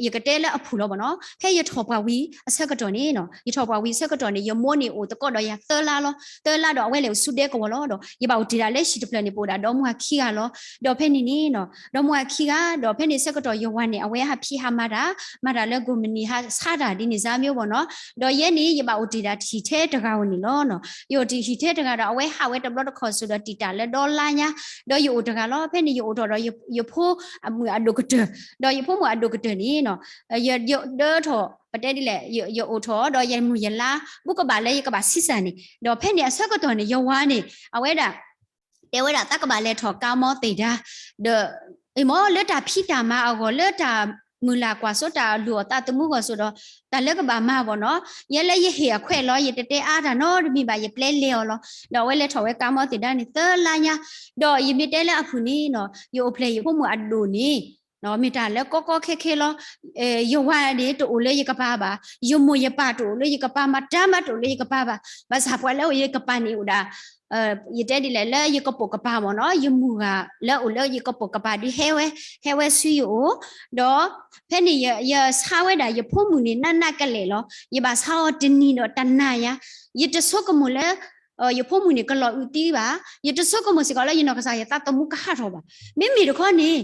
ယကတဲလၢအဖုၣ်လီၤဘၣ်နီၤ, ဖဲယထီၣ်ပှၢ်ဝံၤအဆၢကတီၢ်န့ၣ်, ယထီၣ်ပှၢ်ဝံၤအဆၢကတီၢ်န့ၣ် ယမိၢ်န့ၣ်အိၣ်သကိးဒီးယၤသၢလါလီၤ. သၢလါဒီးအဝဲလဲၤအိၣ်ဆူဒဲကဝီၤလီၤဒီး ယဘၣ်အိၣ်တ့ၢ်ဒၣ်လၢဟံၣ်တဖျၢၣ်န့ၣ် ပအိၣ်ဒၣ်ဒီမါဝၤခံဂၤလီၤ. ဒီးဖဲန့ၣ်န့ၣ် ဒီမါဝၤခံဂၤ ဒီးဖဲန့ၣ်ဆၢကတီၢ်ယဝၤန့ၣ် အဝဲဟးဖံးဟးမၤတၢ်, မၤတၢ်လၢကိးမုၢ်နံၤ ဟးဆါတၢ်ဒ်န့ၣ် စါမ့ၢ်ဘၣ်နီၤ. ဒီးယဲန့ၣ် ယဘၣ်အိၣ်တ့ၢ်ဒၣ်ဟံၣ်ထဲတဂၤဧိၤန့ၣ်လီၤ. ယအိၣ်တ့ၢ်ဟံၣ်ထဲတဂၤဒီး အဝဲဟးဝဲတဘျီတခီၣ်စိဒီးတံာ်တာ်လၢဒီလါညါ, ဒီးယအိၣ်တဂၤလီၤ. ဖဲန့ၣ်ယအိၣ်ထီၣ်ဒီးယဖိအမုၣ်အဒိၣ်ကတၢၢ်, ဒီးယဖိမုၣ်အဒိၣ်ကတၢၢ်န့ၣ် ယဒၢထီၣ် ပတဲဒ်လဲၣ် ယအိၣ်ထီၣ်ဒီးယမုၢ်ယလါ ဘူးကဘၣ်လၢယကဘၣ်ဆံးစၢ်န့ၣ်, ဒီးဖဲန့ၣ်အဆၢကတီၢ်န့ၣ် ယဝၤန့ၣ် အဝဲဒၣ် တဲဝဲဒၣ်သးကဘၣ်လဲၤထီၣ်ကါမီသ့ၣ်ဒါ, ဒီး အမ့ၢ်လၢတၢ်ဖံးတၢ်မၤအဂီၢ် လၢတၢ်မုၢ်လၢ်ကွၢ်စိတၢ်လူၤအီၣ်သးသမူအဂီၢ်စိဒီး တၢ်လၢကဘၣ်မၤဘၣ်နီၤ, ယဲလၢယဟ့ၣ်အခွဲးလီၤ ယတတဲအါတၢ်နီတမံၤဘၣ် ယပျဲလဲၤအီၤလီၤ. ဒီးအဝဲလဲၤထီၣ်ဝဲကါမီသ့ၣ်ဒါန့ၣ် သၢလါညါ, ဒီးယမ့ၢ်တဲလၢအဖုၣ်န့ၣ် ယအိၣ်ဖျဲၣ်ယဖိမုၣ်အဒိၣ်န့ၣ် မ့ၢ်တၢ်လၢကီကီခဲခဲလီၤ. ယဝၤန့ၣ်တအိၣ်လၢယကပၤဘၣ်, ယမိၢ်ယပၢ်တအိၣ်လၢယကပၤ, မတၤမးတအိၣ်လၢယကပၤဘၣ်. ဘၣ်ဆၣ်ပှၤလၢအအိၣ်ယကပၤန့ၣ်အိၣ်ဒၣ် ယတဲဒ်လဲၣ်လၢယကပိာ်ကပၤမ့ၢ်နီၤ, ယမုၢ်ဂၤလၢအအိၣ်လၢယကပိာ်ကပၤဒုးဟဲဝဲ, ဟဲဝဲဆူယအိၣ်, ဒီးဖဲန့ၣ်ယဆါဝဲဒၣ်ယဖိမုၣ်န့ၣ် နးနးကလဲာ်လီၤ. ယဘၣ်ဆါအီၤတနံၤဒီးတနၤညါ, ယတဆိကမိၣ်လၢ ယဖိမုၣ်န့ၣ် ကလီၤအုးသံဘၣ်, ယတဆိကမိၣ်စ့ၢ်ကီးလၢယနီၢ်ကစၢ်ယသးသမူကဟးထီၣ်ဘၣ်. မ့မ့ၢ်တခီန့ၣ်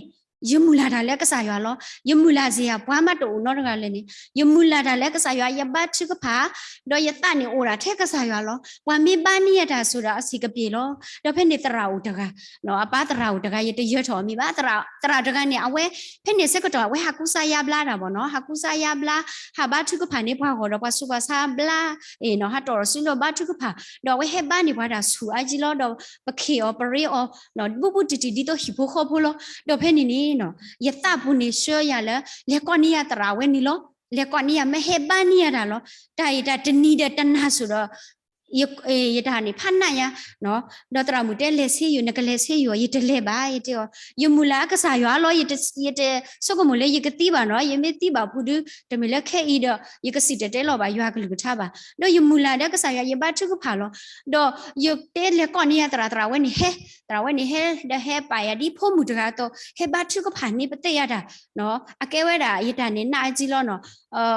ယမုၢ်လၢ်တၢ်လၢကစၢ်ယွၤလီၤ. ယမုၢ်လၢ်စ့ၢ်ယၤ ပှၤမးတအိၣ်နီတဂၤလၢာ်န့ၣ် ယမုၢ်လၢ်တၢ်လၢကစၢ်ယွၤ ယဘါထုကဖၣ်, ဒီးယသးန့ၣ်အိၣ်ဒၣ်ထဲကစၢ်ယွၤလီၤ. ပှၤမ့ၢ်ဘါန့ၢ်ယၤတၢ်ဆိၣ်ဒီးအဆံးကပ့ၤလီၤ. ဒီးဖဲန့ၣ်သရၣ်အိၣ်တဂၤ, အပၢ်သရၣ်အိၣ်တဂၤ ယတယၢၤထီၣ်အမံၤဘၣ်, သရၣ်တဂၤန့ၣ် အဝဲ ဖဲန့ၣ်ဆၢကတီၢ် အဝဲဟးကူစါယါဘျါတၢ်ဘၣ်နီၤ, ဟးကူစါယါဘျါ, ဟးဘါထုကဖၣ်န့ၢ်ပှၤဂီၢ်ဒီးပှၤဆူးပှၤဆါဘျါ အ့ၣ်နီၤ ဟးတီၢ်ထီၣ်စုလၢဘါထုကဖၣ်, ဒီးအဝဲဟဲဘါန့ၢ်ပှၤတၢ်ဆူၣ်အါကံလီၤ, ဒီးပခ့ၣ်အီၤပရ့အီၤ ဘူးဘူးတံၢ်တံၢ်ဒ်သိးဟံၣ်ဖိဃီဖိလီၤ. ဒီးဖဲန့ၣ်န့ၣ် ယသးပူၤန့ၣ်ဆှၢယၤလၢ လဲၤကိးန့ၢ်ယၤသရၣ်ဝဲန့ၣ်လီၤ. လဲၤကိးန့ၢ်ယၤ မ့ၢ်ဟဲဘါန့ၢ်ယၤတၢ်လီၤ. တၢ်အံၤတၢ်တနံၤဒီးတနၤစိၤဒီး ယတၢ်န့ၣ်ဖးနးယၤ, ဒီးသရၣ်မုၣ်တဲ လဲၤဆ့ယိၣ် နကလဲၤဆ့ယိၣ် ယတလဲၤဘၣ် ယတဲအီၤ, ယမုၢ်လၢ်အကစၢ်ယွၤလီၤ, ယတဆိကမိၣ်လၢယကသံဘၣ်နီၤ, ယမ့ၢ်သံဘၣ်ဖုဒု တမ့ၢ်လၢခဲအံၤဒီး ယကစံၣ်တဲၤတဲလီၤဘၣ်ယွၤကလုၢ်ကထါဘၣ်. ဒီးယမုၢ်လၢ်ဒီးကစၢ်ယွၤ ယဘါထုကဖၣ်လီၤ. ဒီးယတဲလဲၤကိးန့ၢ်ယၤသရၣ်, သရၣ်ဝဲန့ၣ်ဟဲ, သရၣ်ဝဲန့ၣ်ဟဲဒီးဟဲပာ်ယၤဒ်ဖိမုၣ်တဂၤအသိး ဟဲဘါထုကဖၣ်န့ၢ်ပသ့ၣ်ယၤတၢ် အကဲဝဲဒၣ်ယတၢ်န့ၣ်နးအါကံလီၤနီၤ.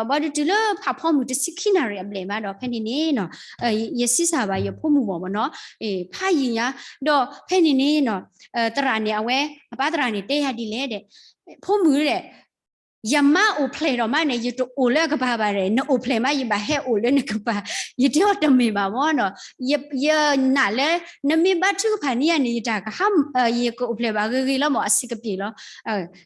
ဘၣ်ဒီးတုၤလၢဖးဖီမုၢ်တဆံခံနၣ်ရံၣ်အဘျဲၣ်မးဒီး ဖဲန့ၣ်န့ၣ် ယဆံးစၢ်ဘၣ်ယဖိမုၣ်ဘၣ်ဘၣ်နီၤ, ဖးယံာ်ညါ, ဒီးဖဲန့ၣ်န့ၣ် သရၣ်န့ၣ် အဝဲ အပၢ်သရၣ်န့ၣ်တဲယၤဒ်လဲၣ်ဒီး ဖိမုၣ်ဒီး ယမါအိၣ်ဖျဲၣ်ထီၣ်မးန့ၣ် ယတအိၣ်လၢအကပၤဘၣ်ဒီး နအိၣ်ဖျဲၣ်မး ယဘၣ်ဟဲအိၣ်လၢနကပၤ, ယတဲအီၤတမ့ၢ်ဘၣ်မၢ်နီၤ. ယနာ်လၢ နမ့ၢ်ဘါထုကဖၣ်န့ၢ်ယၤန့ၣ် ယတၢ်ကဟါ ယကအိၣ်ဖျဲၣ်ဘၣ်ဂ့ၤဂ့ၤလီၤမၢ် အဆင်ပြေလီၤ.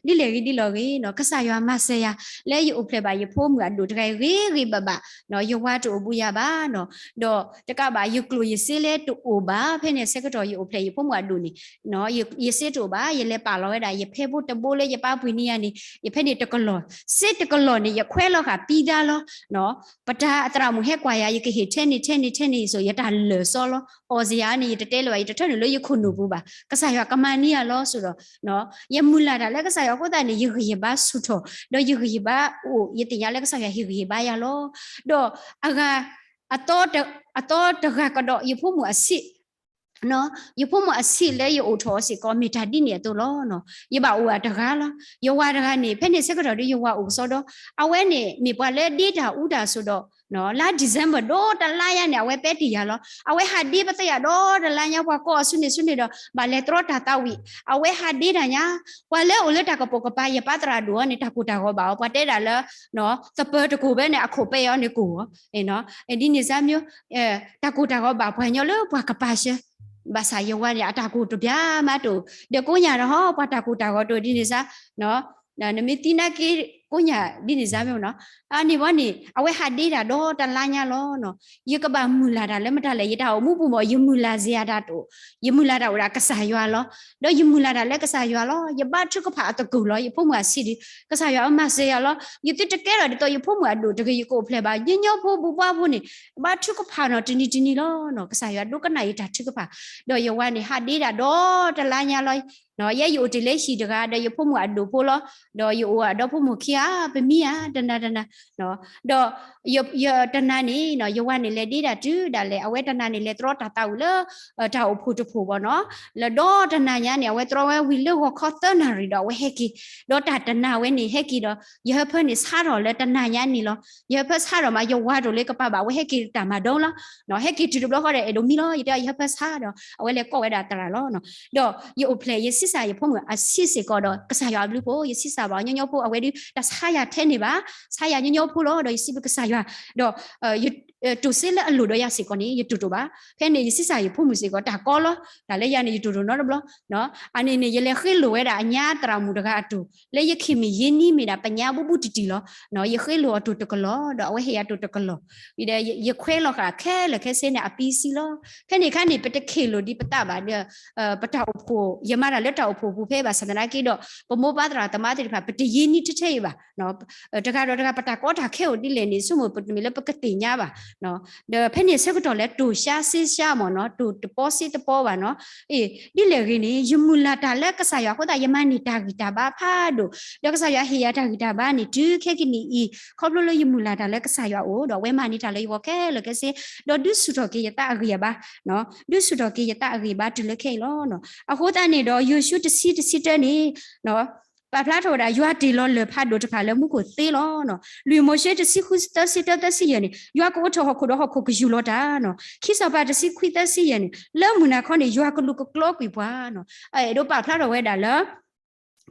ဒ်လဲၣ်ဂ့ၤဒ်လဲၣ်ဂ့ၤနီၤ ကစၢ်ယွၤမၤစၢၤယၤ လၢယအိၣ်ဖျဲၣ်ဘၣ်ယဖိမုၣ်အဒိၣ်တဂၤအံၤဂ့ၤဂ့ၤဘၣ်ဘၣ်, ယဝၤတအိၣ်ဘူးယၤဘၣ်နီၤ. ဒီးတကးဘၣ် ယကျိၣ်ယစ့လၢတအိၣ်ဘၣ် ဖဲန့ၣ်ဆၢကတီၢ်ယအိၣ်ဖျဲၣ်ယဖိမုၣ်အဒိၣ်န့ၣ် ယစ့တအိၣ်ဘၣ် ယလဲၤပာ်လီၤဝဲဒၣ် ယဖဲဖိတဘိလၢယပာ်ပှ့ၤန့ၢ်ယၤန့ၣ် ယဖဲန့ၣ်တကလီၢ်, စ့တကလီၢ်န့ၣ် ယခွဲးလီၤဃာ်ပံဒါလီၤ. ပတၢ်အသရၣ်မုၣ်ဟဲကွၢ်ယၤ ယကဟ့ၣ်ထဲန့ၣ်ထဲန့ၣ်ထဲန့ၣ် ဆိၣ်ယတၢ်လၢာ်စီလီၤ. အီၣ်စ့ယၤန့ၣ် ယတတဲလၢၤဘၣ် ယတထၢနုာ်လၢယခိၣ်နူာ်ပူၤဘၣ် ကစၢ်ယွၤကမၤန့ၢ်ယၤလီၤ ဆိၣ်ဒီး ယမုၢ်လၢ်တၢ်လၢကစၢ်ယွၤအဃိသတးန့ၣ် ယဂံၢ်ယဘါဆူၣ်ထီၣ် ဒီးယဂံၢ်ယဘါအိၣ် ယသ့ၣ်ညါလၢကစၢ်ယွၤဟ့ၣ်ဂံၢ်ဟ့ၣ်ဘါယၤလီၤ. ဒီးအဂၤ အသီတဂၤကဒီး ယဖိမုၣ်အဆံး ယဖိမုၣ်အဆံးလၢယအိၣ်ထီၣ်အီၤစ့ၢ်ကီး မ့ၢ်တၢ်ဒ်န့ၣ်အသိးလီၤ. ယဘၣ်အိၣ်အတဂၤလီၤ. ယဝၤတဂၤန့ၣ် ဖဲန့ၣ်ဆၢကတီၢ်ဒီး ယဝၤအိၣ်ကစီဒီ အဝဲန့ၣ် မ့ၢ်ပှၤလၢဒ့တၢ်အူတၢ်အဆိးဒီး လါ December ဒီးတလါညါန့ၣ် အဝဲပဲတ့ၢ်ယၤလီၤ. အဝဲဟးဒ့ပသ့ၣ်ယၤဒီးတလါညါ ပှၤကိးအီၤဆူန့ၣ်ဆူန့ၣ်ဒီး ဘၣ်လဲၤတြီတၢ်သးဝံၣ် အဝဲဟးဒ့တၢ်ညါ ပှၤလၢအိၣ်လၢတၢ်ကပိာ်ကပၤ ယပၢ်သရၣ်ဒိၣ်အီၤန့ၣ် တၢ်ကိၢ်တၢ်ဂီၤဘၣ်အီၤ ပှၤတဲဒၣ်လၢ သပၢၤတကိၢ်ဖဲန့ၣ် အခိၣ်ပဲအီၤန့ၣ်ကိၢ်အီၤ ဒ်န့ၣ်စါမ့ၢ် တၢ်ကိၢ်တၢ်ဂီၤဘၣ်ပှၤညီလၢပှၤကပာ်ဆှၢ ဘၣ်ဆၣ်ယဝၤန့ၣ် အတၢ်ကိၢ်တဘျါမးတအိၣ် ဒီးကိးညါဒီးဟီ ပှၤတၢ်ကိၢ်တၢ်ဂီၤတအိၣ်ဒ်န့ၣ်စါ နမ့ၢ်သံနာ်က့ ကိးညါဒ်န့ၣ်စါမ့ၢ်နီၤ အန့ၣ်ဘီန့ၣ် အဝဲဟးဒ့တၢ်ဒီးတလါညါလီၤ. ယကဘၣ်မုၢ်လၢ်တၢ်လၢမတၤလဲၣ် ယတၢ်အိၣ်မူပူၤမ့ၢ် ယမုၢ်လၢ်စ့ၢ်တၢ်တအိၣ် ယမုၢ်လၢ်တၢ်အိၣ်ဒၣ်ကစၢ်ယွၤလီၤ. ဒီးယမုၢ်လၢ်တၢ်လၢကစၢ်ယွၤလီၤ. ယဘါထုကဖၣ်အသကိးလီၤ. ယဖိမုၣ်အဆံးဒီး ကစၢ်ယွၤအမၤစၢၤယၤလီၤ. ယသုတကဲထီၣ်ဒ်သိးယဖိမုၣ်အဒိၣ်တဂ့ၤ ယကအိၣ်ဖျဲၣ်ဘၣ် ညီညီဖိဘူးဘှါဖိန့ၣ် ဘါထုကဖၣ်နီၤတနံၤတနံၤလီၤ. ကစၢ်ယွၤဒိကနၣ်ယတၢ်ထုကဖၣ် ဒီးယဝၤန့ၣ် ဟးဒ့တၢ်ဒီးတလါညါလီၤ. ယဲယအိၣ်တ့ၢ်လၢဟံၣ်တဂၤ ဒီးယဖိမုၣ်အဒိၣ်ဖိလီၤ. ဒီးယအိၣ်ဒီးဖိမုၣ်ခံဂၤ ပမံဧါ တနၤတနၤ ဒီးယတနၤန့ၣ် ယဝၤန့ၣ်လဲၤဒ့တၢ်တုၤဒၣ်လဲာ် အဝဲတနၤန့ၣ်လဲၤတြီတၢ်သးဝံၣ်လၢ တၢ်အိၣ်ဖှိၣ်တဖှိၣ်ဘၣ်နီၤ လၢဒီတနၤညါန့ၣ် အဝဲတြီဝဲဝံၤလၢဂီၤခီသၢနၣ်ရံၣ်ဒီးအဝဲဟဲက့ၤ ဒီးတၢ်တနၤဝဲန့ၣ်ဟဲက့ၤဒီး ယဟၢဖၢန့ၣ်ဆါထီၣ်လၢတနၤညါန့ၣ်လီၤ. ယဟၢဖၢဆါထီၣ်မး ယဝၤတအိၣ်လၢကပၤဘၣ် အဝဲဟဲက့ၤတၢ်မၤဒိလီၤ. ဟဲက့ၤတုၤတဘျီဃီဒီး အဲၣ်ဒိးမံလီၤ ယတဲယဟၢဖၢဆါဒီး အဝဲလဲၤကိးဝဲဒၣ်သရၣ်လီၤ. ဒီးယအိၣ်ဖျဲၣ်ယဆံးစၢ်ယဖိမုၣ်အဆံးစ့ၢ်ကီးဒီး ကစၢ်ယွၤအဘျုးဖှိၣ် ယဆံးစၢ်ဘၣ်ညီညီဖိ အဝဲဒုးတၢ်ဆါယၤထဲန့ၣ်ဘၣ် ဆါယၤညီညီဖိလီၤ. ဒီးယစံးဘျုးကစၢ်ယွၤ ဒီး တိၢ်စ့လၢအလိၣ်ဒီးယၤစ့ၢ်ကီးန့ၣ် ယတိၢ်တိၢ်ဘၣ်. ဖဲန့ၣ် ယဆံးစၢ်ယဖိမုၣ်စ့ၢ်ကီး တၢ်ကီလီၤ. တၢ်လၢယၤန့ၣ် ယတိၢ်တိၢ်နီတဘျီ. အန့ၣ်န့ၣ် ယလဲၤဃ့လိာ်ဝဲဒၣ်အညါသရၣ်မုၣ်တဂၤအတိၢ် လၢယခံမံၤယ့နံမ့ၢ်ဒၣ်ပညါဘူးဘူးတံၢ်တံၢ်လီၤ. ယဃ့လိာ်အတိၢ်တကလီၢ် ဒီးအဝဲဟ့ၣ်ယၤတိၢ်တကလီၢ် ဝံၤဒီးယခွဲးလီၤဃာ်ခဲလၢာ်ခဲဆ့န့ၣ် အပံစံလီၤ. ဖဲန့ၣ်အခါန့ၣ် ပတခ့ၣ်လိာ်ဒံးပသးဘၣ်ဒီး ပတၢ်အိၣ်ဖှိၣ် ယမၤတၢ်လၢတၢ်အိၣ်ဖှိၣ်ပူၤဖဲဘၣ်ဆၣ်သနာ်က့ဒီး ပမိၢ်ပၢ်သရၣ်သမါသ့ၣ်တဖၣ် ပတယ့နံထဲထဲအံၤဘၣ်. တဂၤဒီးတဂၤ ပတၢ်ကီတၢ်ခဲအိၣ်ဒ်လဲၣ်န့ၣ် ဆိကမိၣ်ပတမ့ၢ်လၢပကသ့ၣ်ညါဘၣ်. ဒီးဖဲန့ၣ်ဆၢကတီၢ်လၢတိၢ်ဆါစ့ဆါမ့ၢ်နီၤ တိၢ်တပီစ့တပီဘၣ်နီၤ အ့ၣ် ဒ်လဲၣ်ဂ့ၤန့ၣ် ယမုၢ်လၢ်တၢ်လၢကစၢ်ယွၤအဃိသတး ယမၤန့ၢ်တၢ်ဂံၢ်တၢ်ဘါဖးဒိၣ် ဒီးကစၢ်ယွၤဟ့ၣ်ယၤတၢ်ဂံၢ်တၢ်ဘါန့ၣ် တုၤခဲကနံၣ်အံၤ ခီဖျိလၢယမုၢ်လၢ်တၢ်လၢကစၢ်ယွၤအအိၣ် ဒီးအဝဲမၤန့ၢ်တၢ်လၢယဂီၢ်ခဲလၢာ်ခဲဆ့ ဒီးဒုးဆူၣ်ထီၣ်က့ၤယသးအဂံၢ်အဘါ ဒုးဆူၣ်ထီၣ်က့ၤယသးအဂံၢ်အဘါတုၤလၢခဲအံၤလီၤ. အဃိသတးန့ၣ်ဒီး ယိၤၡူတဆံတဆံတၢန့ၣ် ပာ်ဖျါထီၣ်ဝဲဒၣ် ယွၤတ့ၢ်လီၤလၢၢ်ဖးဒိၣ်တဖၣ်လၢမူခိၣ်သ့လီၤ. လွံၢ်မိၤၡ့တဆံဃုသၢဆံတၢသၢဆံယဲၢ်န့ၣ် ယွၤကအိးထီၣ်ဟီၣ်ခိၣ်ဒီးဟီၣ်ခိၣ်ကယူၢ်လီၤတၢ်နီၤ. ခံစီၤပၤတဆံခွံသၢဆံယဲၢ်န့ၣ် လၢမုၢ်နၤခီန့ၣ် ယွၤကလူၤကကျီကွံာ်ပှၤနီၤ. အဲၣ်ဒိးပာ်ဖျါထီၣ်ဝဲဒၣ်လၢ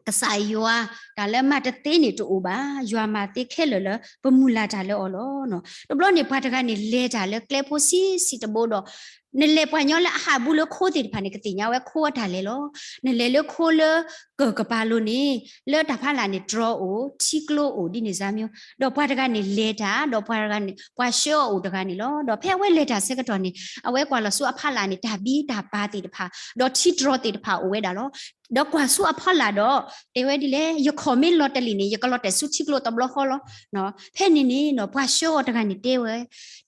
ကစၢ်ယွၤ တၢ်လၢမၤတသ့န့ၣ်တအိၣ်ဘၣ်, ယွၤမၤသ့ခဲလၢာ်လၢပမုၢ်လၢ်တၢ်လၢအီၤလီၤ. တဘျီန့ၣ် ပှၤတဂၤန့ၣ် လဲၤတၢ်လၢကျဲဖိဆံးဆံးတဘိဒီး နလဲၤပှၤညီလၢအဟးဘူးလၢခိသ့ၣ်တဖၣ်န့ၣ် ကသ့ၣ်ညါဝဲခိအတၢ်လဲၤလီၤ. နလဲၤလၢခိလၢကၢၢ်ကပၤလိၤန့ၣ် လၢတၢ်ဖးလာ်န့ၣ် တြီအိၣ် ထံကျိအိၣ်ဒ်န့ၣ်စါမ့ၢ်, ဒီးပှၤတဂၤန့ၣ်လဲၤတၢ် ဒီးပှၤတဂၤန့ၣ် ပှၤဆှၢအီၤအိၣ်တဂၤန့ၣ်လီၤ. ဒီးဖဲအဝဲလဲၤတၢ်ဆၢကတီၢ်န့ၣ် အဝဲကွၢ်လီၤဆူအဖးလာ်န့ၣ် တၢ်ဘံတၢ်ပၢ်သ့ၣ်တဖၣ် ဒီးထံတြီသ့ၣ်တဖၣ်အိၣ်ဝဲဒၣ်လီၤ. ဒီးကွၢ်ဆူအဖီလာ်ဒီး တဲဝဲဒ်လဲၣ်, ယခီၣ်မ့ၢ်လီၤတလံာ်န့ၣ် ယကလီၤတဲာ်ဆူထံကျိတဘျီဃီလီၤ. ဖဲန့ၣ်န့ၣ်နီၤ ပှၤဆှၢအီၤတဂၤန့ၣ်တဲဝဲ,